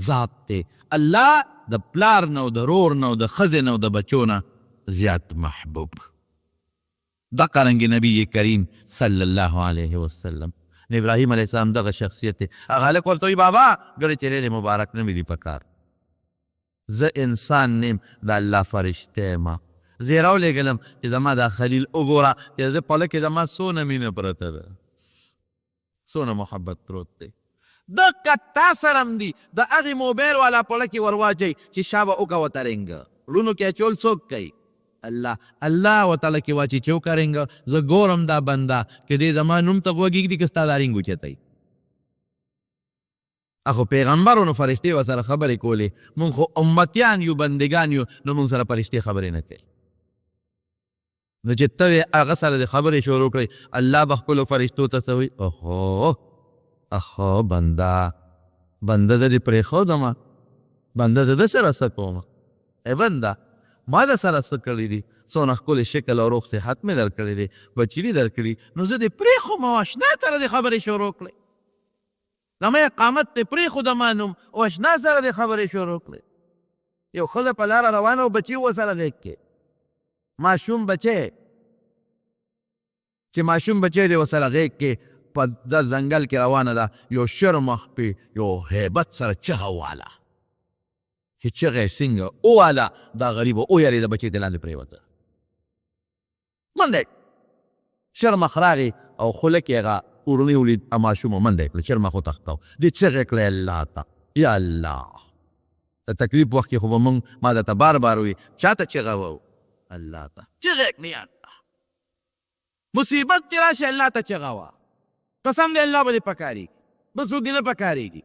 ذات دی. الله د پلار نه او د رور نه او د ښځې نه او د بچو نه زیات محبوب. دقه رنګ نبی کریم صلی الله علیه وسلم. نو ابراهیم علیه السلام دغه شخصیت دی. هغه هلک ورته وایي بابا ګړې چې مبارک نه مې دي پکار، زه انسان نیم، د الله فرشته یم. زه یې راولېږلم چې زما دا خلیل وګوره چې د ده په خوله کې زما څونه مینه پرته ده، څونه محبت پروت دی. دقه تا سره هم دي، د هغې موبایل والا په خوله کې ور واچوي چې شابه وکړه ورته رنګ. وروڼو کې اچول څوک کوي؟ الله. الله ورته کې واچي چې وکړه رنګ، زه ګورم دا بنده چې دی زما نوم ته غوږ ږدي که ستا دا رنګ اوچتوي. هغه پیغمبر نو فرشتې ورسره خبرې کولې، مونږ خو امتیان یو، بندګان یو، نو مونږ سره فرشتې خبرې نه کوي. نو چې ته هغه سره د خبرې شروع کړې، الله به خپلو فرشتو ته څه وایي؟ اوهو اخو بنده، بنده زه دې پرېښودم، بنده زه د سره څه کوم؟ ای بنده ما د سره څه کړي دي؟ څونه ښکلی شکل او روغ صحت مې درکړی دی، بچي دې درکړي، نو زه دې پرېښوم او اشنا سره دې خبرې شروع کړې. زما اقامت دې پرېښود، ما نوم او اشنا سره دې خبرې شروع کړې. یو ښځه په لاره روانه او بچي ورسره غېږ کې، ماشوم بچی چې ماشوم بچی دې ورسره غېږ کې په د ځنګل کې روانه ده، یو شرمخ پې یو هیبت سره چغه وواله، چې چغه یې څنګه وواله، دا غریبه ویرېده، بچی ترې لاندې پرېوته. منډه یې شرمخ راغی او خوله کې هغه اورنۍ ولید، ماشوم منډه یې کړه، شرمخ وتښتاو. دې چغې کړې الله ته، یا الله. د تکلیف وخت کې خو به مونږ، ما درته بار بار وویل، چا ته چغه وو؟ الله ته چغه یې کړې، یا الله. مصیبت چې راشي الله ته چغه وه، قسم دی الله به دې پکارېږي، بل څوک دې نه پکارېږي.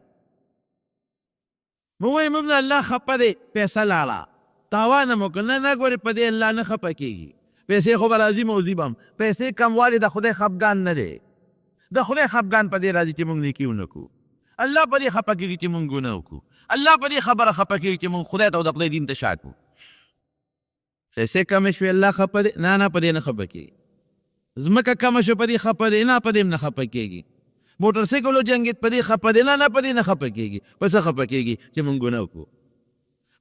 مو وایي موږ نه الله خپه دی، پیسه لاړه، تاوان مو وکړ. نه نه ګورې، په دې الله نه خپه کېږي. پیسې خو به راځي موځي به هم. پیسې کموالی د خدای خفګان نه دی. د خدای خفګان په دې راځي چې موږ نیکي ونه کړو. الله په دې خپه کېږي چې موږ ګناه وکړو. الله په دې خبره خپه کېږي چې موږ خدای ته او د خدای دین ته شا کړو. پیسې کمې شوې الله خپه دی؟ نه نه، په دې نه خپه کېږي. ځمکه کمه شوه په دې خپه دی؟ نه، په دې هم نه خپه کېږي. موټر سایکل وجنګېد په دې خپه دی؟ نه نه، په دې نه خپه کېږي. په څه خپه کېږي؟ چې موږ ګناه وکړو.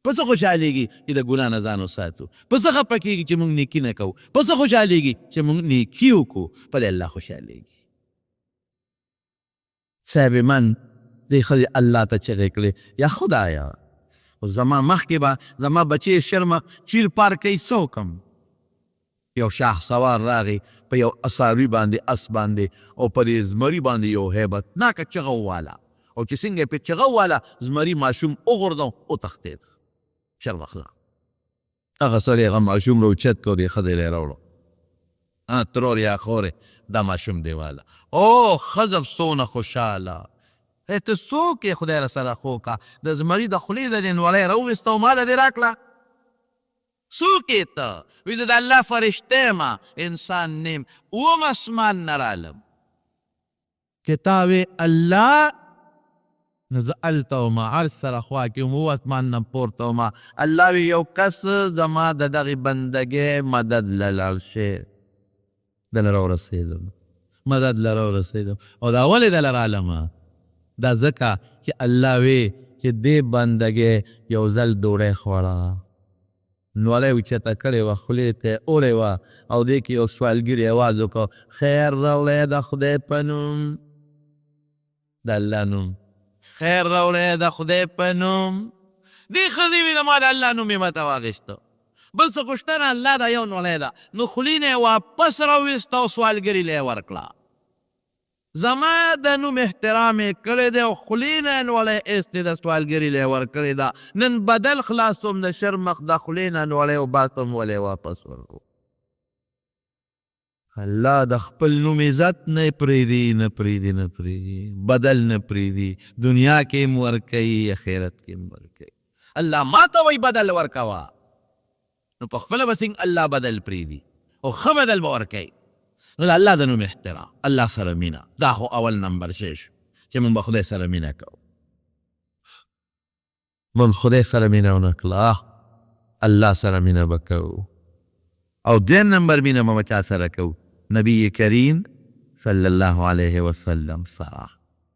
په څه خوشحالېږي؟ چې د ګناه نه ځان وساتو. په څه خپه کېږي؟ چې موږ نیکي نه کوو. په څه خوشحالېږي؟ چې موږ نیکي وکړو. په دې الله خوشحالېږي. صاحب من دې ښځې الله ته چغې کړې، یا خدایه خو زما مخکې به زما بچی شرمه چیر پار کوي، څه وکړم؟ یو شاه سوار راغی په یو څاروي باندې، اس باندې، او په دې زمري باندې یو هیبتناکه چغه وواله، او چې څنګه یې پرې چغه وواله، زمري ماشوم وغورځاوه، وتښتېد. شرمښ لاړ. هغه سړي هغه ماشوم راوچت کړ او دې ښځې له یې راوړو، ها ترور یا خورې، دا ماشوم دې واله. او ښځه څونه خوشحاله، ای ته څوک یې، خدای راسره ښه وکړه، د زمري د خولې نه دې نوړی راوویسته او ماله دې راکړه، څوک یې ته؟ وی زه د الله فرشته یم، انسان نه یم، اووم اسمان نه رالم. چې تا وی الله، نو زه هلته وم، عرش سره خوا کې وم، اووه اسمان نه پورته وم. الله وی یو کس زما د دغې بندګۍ مدد له لاړ شی، دله راورسېدم، مدد له راورسېدم. او دا ولې دله رالم؟ دا ځکه چې الله وی چې دې بندګۍ یو ځل ډوډۍ خوړه، نوړۍ اوچته کړې وه، خولې ته یې وړې وه، او دې کې یو سوالګري اواز وکړ، خیر راوړی د خدای په نوم، د الله نوم، خیر راوړی د خدای په نوم. دې ښځې وی زما د الله نوم یې ماته واخیسته، بل څه خو شته نه، الله دا یو نوړی ده. نو خولې نه یې واپس راوویسته او سوالګري له یې ورکړه. زما د نوم احترام یې کړی دی او خولې نه یې نوړی ایستې ده، سوالګري له یې ورکړې ده. نن بدل خلاصوم، د شرمښ د خولې نه نوړی وباسم، ولې واپس ورکوم. الله د خپل نوم عزت نه پرېږدي، نه پرېږدي، نه پرېږدي، بدل نه پرېږدي، دنیا کې هم ورکوي، اخرت کې هم ورکوي. الله ما ته وایي بدل ورکوه، نو په خپله به څنګه الله بدل پرېږدي او ښه بدل به ورکوي. نو د الله د نوم احترام، الله سره مینه، دا خو اول نمبر شی شو چې موږ به خدای سره مینه کوو. موږ خدای سره مینه ونه کړه، الله سره مینه به کوو. او دویم نمبر مینه به چا سره کوو؟ نبی کریم صلی الله علیه وسلم سره.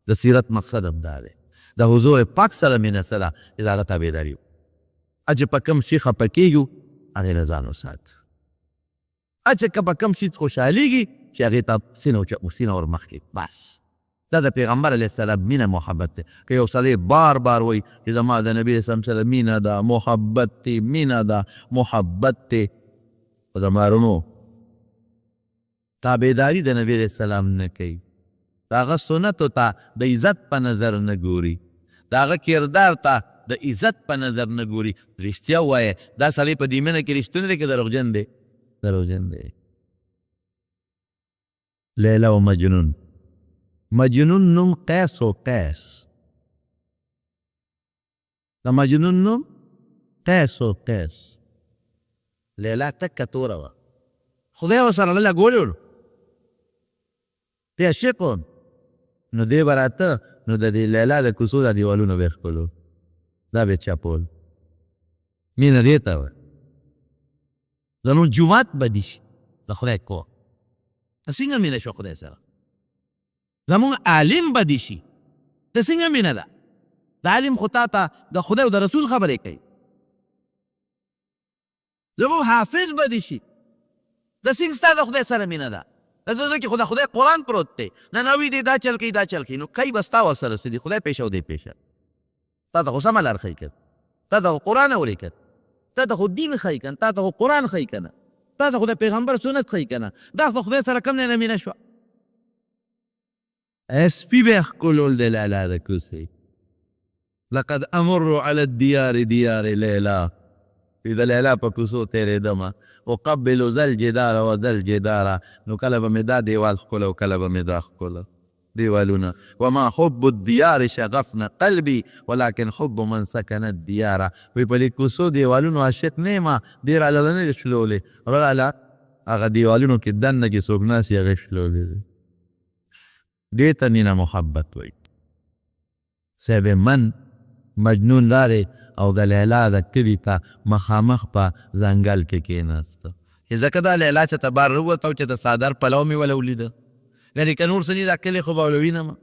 د سیرت مقصد هم دا دی، د حضور پاک سره مینه څه ده؟ چې د هغه تابعداري وکړو، چې په کوم شي خفه کېږو هغې نه ځان وساتو، چې که په کوم شي خوشحالېږي چې هغې ته سینه سینه ور مخکې. بس دا د پیغمبر علیه السلام مینه محبت دی. که یو سړی بار بار وایي چې زما د نبي اسلام سره مینه ده، محبت دی، مینه ده، محبت دی، خو زما وروڼو تابعداري د نبي علیه السلام نه کوي، د هغه سنتو ته د عزت په نظر نه ګوري، د هغه کردار ته د عزت په نظر نه ګوري، رښتیا ووایه، دا سړی په دې مینه کې رښتونی دی که دروغجن دی؟ دروغجن دی. لیلا او مجنون، مجنون نوم قیس او قیس، د مجنون نوم قیس او قیس. لیلا تکه توره وه، خدای ورسره نه لګولې وو، دی عاشق و. نو دی به راته، نو د دې لیلا د کوڅو دا دیوالونه به یې ښکلول، دا به یې چپول. مینه دې ته وایي. زموږ جومات به دي شي د خدای کور، څنګه مینه شوه خدای سره؟ زموږ عالم به دي شي، د څنګه مینه ده؟ د عالم خو تا ته د خدای او د رسول خبرې کوي. زموږ حافظ به دي شي، د څنګه ستا د خدای سره مینه ده؟ د ده زړه کې خو د خدای قرآن پروت دی. نه نه وي دی دا چل کوي، دا چل کوي، نو کوي به ستا ورسره څه دي؟ خدای پېښه او دی پېښه، تا ته خو سمه لار ښیي که تا ته خو قرآن اوري که تا ته خو دین ښیي که تا ته خو قرآن ښیي که نه تا ته خو د پیغمبر سنت ښیي که نه، دا خو خدای سره کوم ځای نه مینه شوه؟ سپي به یې ښکلول د لالا د کوڅې، لقد امر علی الدیار دیار لیلا، د لیلا په کوڅو تېرېدم، اقبل ذا الجدار و ذا الجدار، نو کله به مې دا دیوال ښکله او کله به مې دا ښکله دیوالونه. وما حب الدیار شغفن قلبي ولكن حب من سکن الدیار، وایي په دې کوڅو دیوالونو عاشق نه یم، دې راله نه دي شلولې، راله هغه دیوالونو کې دننه چې څوک ناست وي هغه یې شلولې دي. دې ته مینه محبت وایي. صاحب من مجنون راغی او د لیلا د کلي ته مخامخ په ځنګل کې کېناست، چې ځکه دا لیلا چې ته بار ووته او چې د څادر پلو مې وله ولیده، یعنې که نور څه نه دا کلی خو به وله وینم.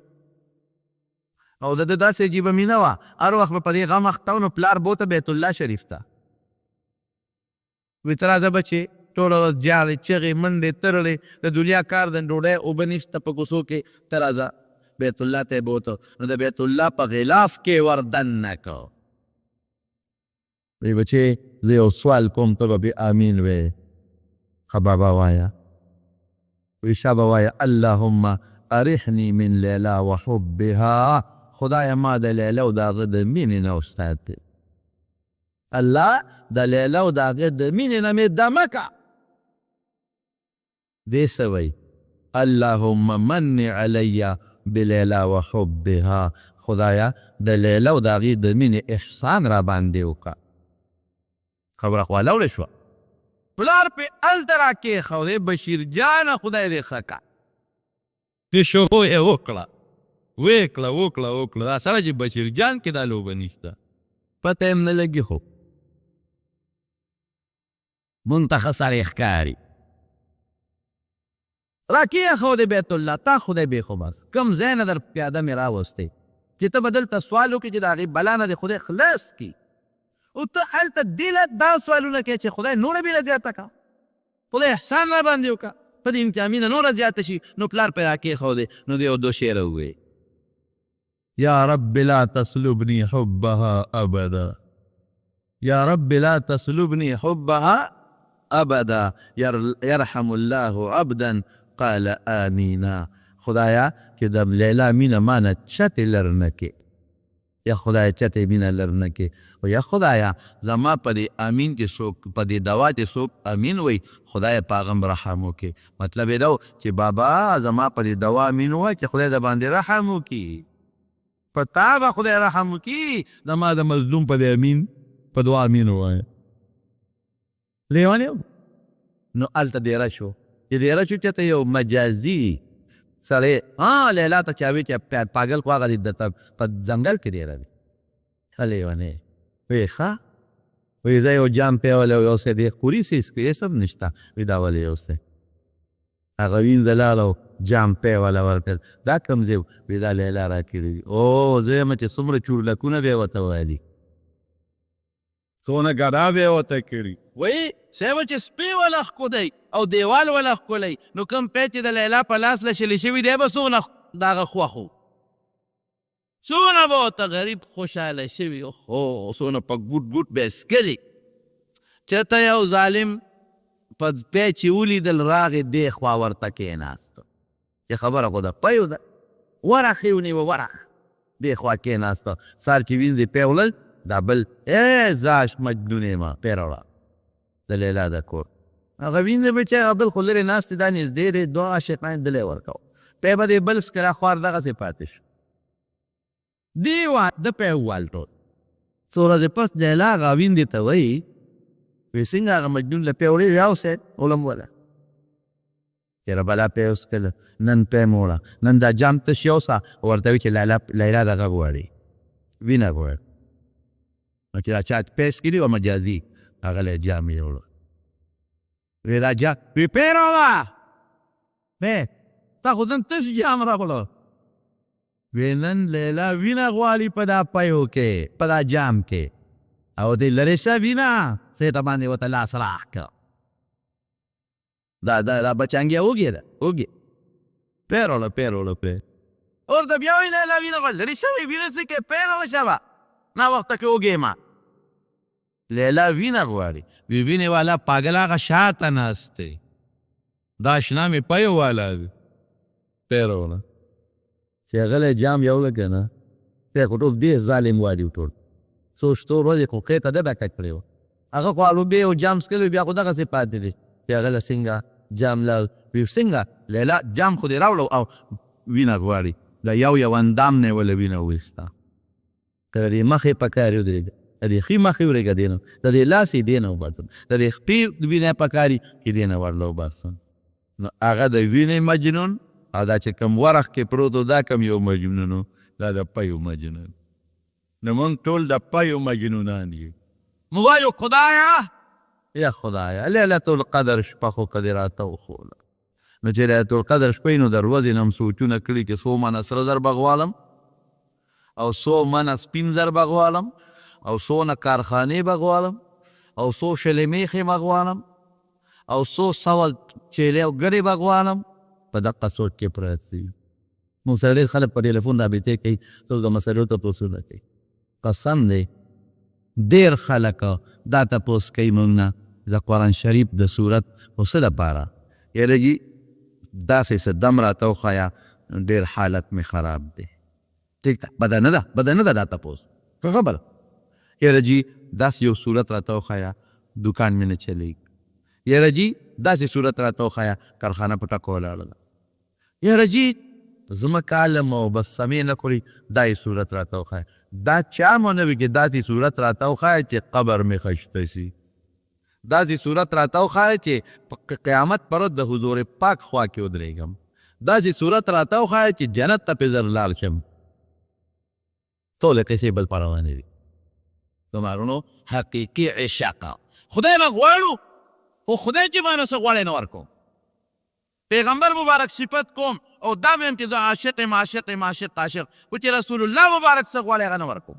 او د ده داسې عجیبه مینه وه، هر وخت به په دې غم اخته و، نو پلار بوته بیت الله شریف ته. وی ته راځه بچې، ټوله ورځ ژاړې، چغې، منډې، ترړې، د دنیا کار د ډوډۍ اوبه نشته په کوڅو کې، ته راځه. بیت الله ته یې بوته، نو د بیت الله په غلاف کې یې ور دننه کړ. وی بچې، زه یو سوال کوم، ته به پرې امین وې. ښه بابا وایه. وی شابه وایه اللهم ارحني من لیلا وحبها، خدایه ما د لیلا او د هغه د مینې نه وساتې. الله د لیلا او د هغې د مینې نه مې دمه که. دې څه وایي؟ اللهم من علی بلیلا وحبها، خدایه د لیلا او د هغې د مینې احسان راباندې وکړه. خبره خو والا شوه. پلار پې هلته راکېښودې، بشیر جانه خدای دې ښه کړه. چې شروع یې وکړه، ویې کړه، وکړه، وکړه، دا سره چې بشیر جان کې دا لوبه نشته، پته یې هم نه لګي. خو مونږ ته ښه سړی ښکاري. راکېښودې بیت الله، تا خدای بې خو بس کوم ځای نه در پیاده مې راوستې چې ته به دلته سوال وکړې چې د هغې بلا نه دې خدای خلاص کړي، او ته هلته دې له دا سوالونه کوې چې خدای نوره مینه زیاته کړه، خدای احسان را باندې وکړه، په دې امتحان مینه نوره زیاته شي. نو پلار پرې راکېښودې، نو دې یو دوه شعره وویل. یا رب لا تسلبني حبها ابدا، یا رب لا تسلبني حبها ابدا، يرحم الله عبدا قال آمینا. خدایا چې د لیلا مینه ما نه چتې لر نه کې، یا خدایا چتې مینه لر نه کې، او یا خدایا زما په دې امین چې څوک، په دې دوا چې څوک امین وایي، خدای په هغه هم رحم وکړي. مطلب یې دا و چې بابا زما په دې دوا امین ووایه چې خدای در باندې رحم وکړي، په تا به خدای رحم وکړي، زما د مظلوم په دې امین په دعا امین ووایه. لیونی نو هلته دېره شو، چې دېره شو چې ته یو مجازي سړی ها لیلا ته چا وی چې پاګل خو هغه درته په ځنګل کې ډېره دی. ښه لیونی وی، ښه وی زه یو جام پیولی او یو څه دی خوري څه څښي هېڅ هم نشته. وی دا ولې یو څه هغه وینځه لاړه او جام پی وله ورکړ، دا کوم ځای؟ وی دا لیلا راکړي دي. او زه یم چې څومره چورلکونه به یې ورته والي، څونه ګډا به یې ورته کړي. وایي صاحب چې سپی وله ښکلی او دیوال وله ښکلی، نو کوم پی چې د لیلا په لاس له شلې شوي دی به څونه د هغه خوښ و، څونه به ورته غریب خوشحاله شوي، خو څونه په ګوټ ګوټ به یې څکلي. چېرته یو ظالم په پی چې ولیدل راغی دې خوا ورته کېناست، چې خبره خو د پیو ده، ورخ یې ونیوه، ورخ دې خوا کېناست. سهار چې وینځې پی وړل، دا بل ای ځاش مجنونې ما پی راوړه د لیلا د کور هغه وینځه به چې هغه بل خو لرې ناست دی، دا نږدې دی، دوه عاشقان یې دلی ورکوه، پی به دې بل څکله خوار دغسې پاتې شو. دی وا ده پی ووال ټول. څو ورځې پس لیلا هغه ویندې ته وایي، وی څنګه هغه مجنون له پی وړې یوسې وړم وله، چېرې بلا پی وڅکله، نن پی مو وړه، نن دا جام تش یوسه، ورته وایي چې لیلا لیلا دغه غواړي، وینه غواړي. نو چې دا چا پی څکلي وه مجازي، هغه له جام یوړه، وی دا جام وی پی راوړه، پی تا خو نن تش جام راوړه. وی نن لیلا وینه غواړي په دا پیو کې، په دا جام کې، او دې لرې شه وینه سېټه باندې ورته لاس راکړه. دا دا دا بچانګیا وږې ده، وږې پی راوړه، پی راوړه، پی ورته بیا وایي لیلا وینه غواړي، لرې شه وایي وینه څه کوې، پی راوړه شابه ناوخته کې وږې ما. لیلا وینه غواړي، وی وینې والا پاګل هغه شاته ناست دی، دا اشنا مې پیو والا دی، پی راوړه. چې هغه له جام یوړه که نه، پی خو ټول دې ظالم والي ټول څو شتو ورځې خو خېټه ده ډکه کړې وه، هغه خو الوبې او جام څکلی بیا خو دغسې پاتې دی. چې هغه له څنګه جام لاړ، وی څنګه لیلا جام خو دې راوړو او وینه غواړي، د یو یو اندام نه یې وله وینه وویسته، که د دې مخې په کار ودرېږه، د دې ښي مخې ورېږه دې نه، د دې لاس یې دې نه وباسم، د دې خپې وینه یې په کار وي چې دې نه ورله وباسم. نو هغه د وینې مجنون او دا چې کوم ورخ کې پروت و دا کوم یو مجنون و، دا د پیو مجنون. نو موږ ټول د پیو مجنونان یو. موږ وایو خدایه یا خدایه لیلة القدر شپه خو که دې راته وښوله. نو چې لیلة القدر شپه وي نو د ورځې نه هم سوچونه کړي چې څو منه سره زر به غواړم او څو منه سپین زر به غواړم او څونه کارخانې به غواړم او څو شلې میخې به غواړم او څو سوه چیلې او ګډې به غواړم. په دقه سوچ کې پراته دي. موږ سره ډېر خلک په ټلیفون رابطې کوي، څوک د مسلو تپوسونه کوي. قسم دی ډېر خلک دا تپوس کوي موږ نه د قرآن شریف د سورت خو څه دپاره، یاره جي داسې څه دم راته وښایه، ډېر حالت مې خراب دی. ټیک ده، بده نه ده، بده نه ده دا تپوس، ښه خبره. یاره جي داسې یو سورت راته وښایه، دوکان مې نه چلیږي. یاره جي داسې سورت راته وښایه، کارخانه په ټکو ولاړه ده. یاره جي ځمکه عالم او بس سمې نه خوري، دا یې صورت راته وښایه. دا چا مو نه وي چې داسې صورت راته وښایه چې قبر مې خشته شي، داسې صورت راته وښایه چې په قیامت پر ورځ د حضور پاک خوا کې ودرېږم، داسې صورت راته وښایه چې جنت ته پې زر لاړ شم. ټولې قصې بل په روانې دي. زما وروڼو، حقیقي عشق خدای نه غواړو، خو خدای چې مانه څه غواړي نه ورکوم. پیغمبر مبارک صفت کوم او دا وایم چې زه عاشق یم، عاشق یم، عاشق، عاشق، خو چې رسول الله مبارک څه غواړي هغه نه ورکوم.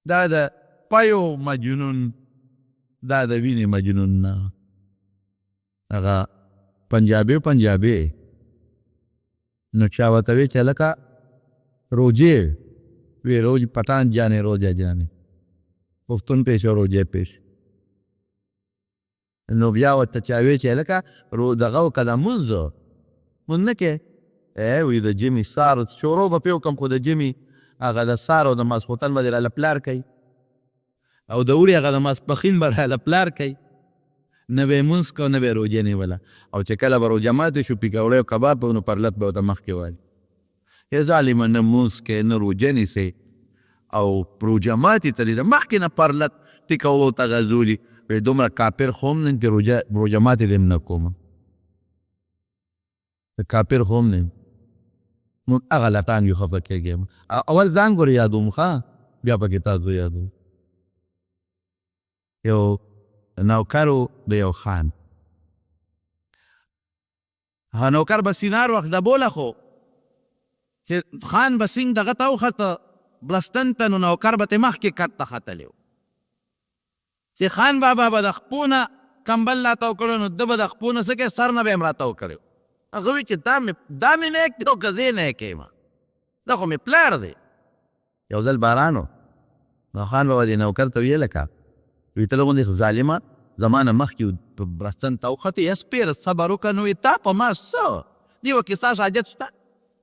دا د پیو مجنون، دا د وینې مجنون نه. هغه پنجابی پنجابی نو چا ورته وی چې هلکه روجې وی، روج پټان جانې، روجه جانې، پښتون پېښ او روجې پېښ. نو بیا ورته چا وی چې هلکه رو دغه وکړه، دا مونځ مونځ نه کې ای وی، د جمعې سار شروع به پرې وکړم، خو د جمعې هغه د سار او د ماسخوتن به دې راله پلار کوي، او د اوړي هغه د ماسپښین به راله پلار کوي. نه به یې مونځ کو، نه به یې روژه نیوله. او چې کله به روژه ماتې شو، پیکوړی او کباب به نو پرلت به ورته مخکې والي. ای ظالمه، نه مونځ کوې، نه روژه نیسې، او روژه ماتې ته دې د مخکې نه پرلت پیکوړو ته غځولي. وایي دومره کافر خو هم نه یم چې روژه ماتې دې هم نه کوم، کافر خو هم نه یم. موږ هغه لټان یو، خفه کېږئ مه. اول ځان ګورې یادوم، ښه بیا پکې تاسو یادوم. یو نوکر و د یو خان، هغه نوکر به سینار وخت ډبوله، خو چې خان به سینګ دغه ته وخته بړستن ته، نو نوکر به ترې مخکې کټ ته ختلی و. چې خان بابا به د خپو نه کمبل راتاو کړو، نو ده به د خپو نه څه کوي، سر نه به یې هم راتاو کړی. هغه وی چې دا مې نیک دی او که زه یې نیک یم، دا خو مې پلار دی. یو ځل باران و، نو خان بابا دې نوکر ته ویل، لکه وی ته غوندې ظالمه زما نه مخکې بړستن ته وختې، یا سپېره صبر وکړه. نو وی تا په ما څه دې وکې، ستا حاجت شته،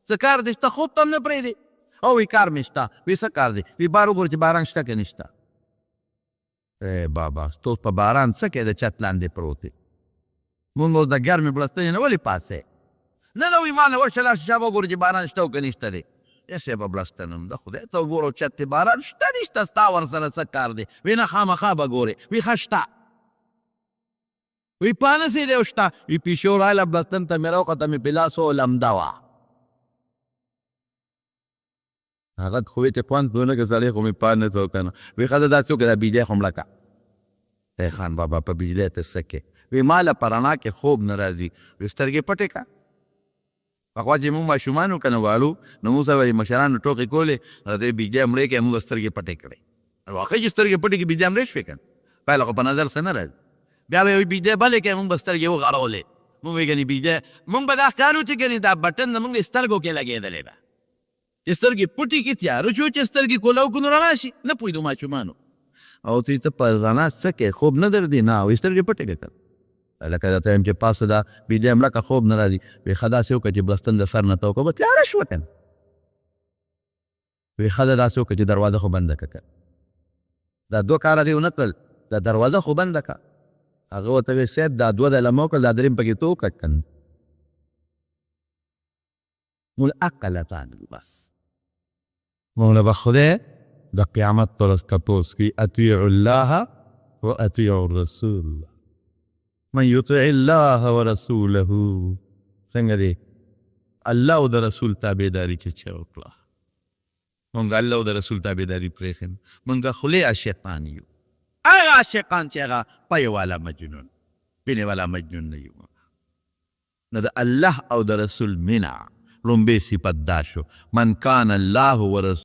څه کار دې شته، خوب ته هم نه پرېږدې؟ او وی کار مې شته. وی څه کار دی؟ وی بار وګوره چې باران شته که نشته. ای بابا، ته اوس په باران څه کوې، د چت لاندې پروت یې، مونږ اوس د ګرمې بړستنې نه ولې پاڅې؟ نه نه، وی ما نه ورشه لاړ شه شابه وګوره چې باران شته او که نشته دی. ای صاحبه بړستن هم ده، خدای ته وګوره چت کې باران شته نشته، ستا ورسره څه کار دی؟ وی نه خامخا به ګورې. وی ښه شته. وی پانه سې دی او شته. وی پیشو راله بړستن ته مې راوخته، مې په لاس ولمده وه. هغه خو وی چې خوند پرې نه کړ، سړی خو مې پانه ته که نه. وی ښځه داسې وکړه، دا بجلی خو مړه کړه. ای خان بابا په بجلی ته څه کې؟ وی ما له په رڼا کې خوب نه راځي. وی سترګې پټې کړه. پخوا چې موږ ماشومان وو که نه واړو، نو موږ سره به یې مشرانو ټوقې کولې، راته یې بجلی مړې کړې، موږ سترګې پټې کړې. واقعي چې سترګې پټې کړې بجلی مړې شوې که نه، پایله خو په نظر څه نه راځي. بیا به یې بجلی بلې کړې، موږ به سترګې وغړولې، موږ ویې ګنې بجلی، موږ به دا خیال و چې ګنې دا بټن زموږ سترګو کې لګېدلې ده، چې سترګې پټې کړي تیاره شو، چې سترګې کولاو کړو نو رڼا شي. نه پوهېدو ماشومانو. او ته په رڼا څه کوې، خوب نه درځي؟ نه. وایي سترګې پټې کړې که لکه درته وایم چې پاڅه دا بجلی مړه که خوب نه راځي. وایي ښه داسې وکړه چې بړستن د سر نه تاو کړه، به تیاره شوه که نه. وایي ښه داسې وکړه چې دروازه خو بنده کړه که دا دوه کاره دې ونه کړل، دا دروازه خو بنده کړه. هغه ورته وایي صاحب دا دوه ځله مې وکړل، دا دریم پکې ته وکړه که نه. موږ عقل یو بس، موږ له به خدای د قیامت پر ورځ تپوس کوي، اطیعوا الله و اطیعوا الرسول، من یطع الله ورسوله. څنګه دی الله او د رسول تابعداري چې چا وکړه؟ مونږ الله او د رسول تابعداري پرېښې، مونږ خولې عاشقان یو، هغه عاشقان چې هغه پی والا مجنون، پینې والا مجنون نه یو. نو د الله او د رسول مینه لومبی صفت دا شو، من کان الله ورسوله.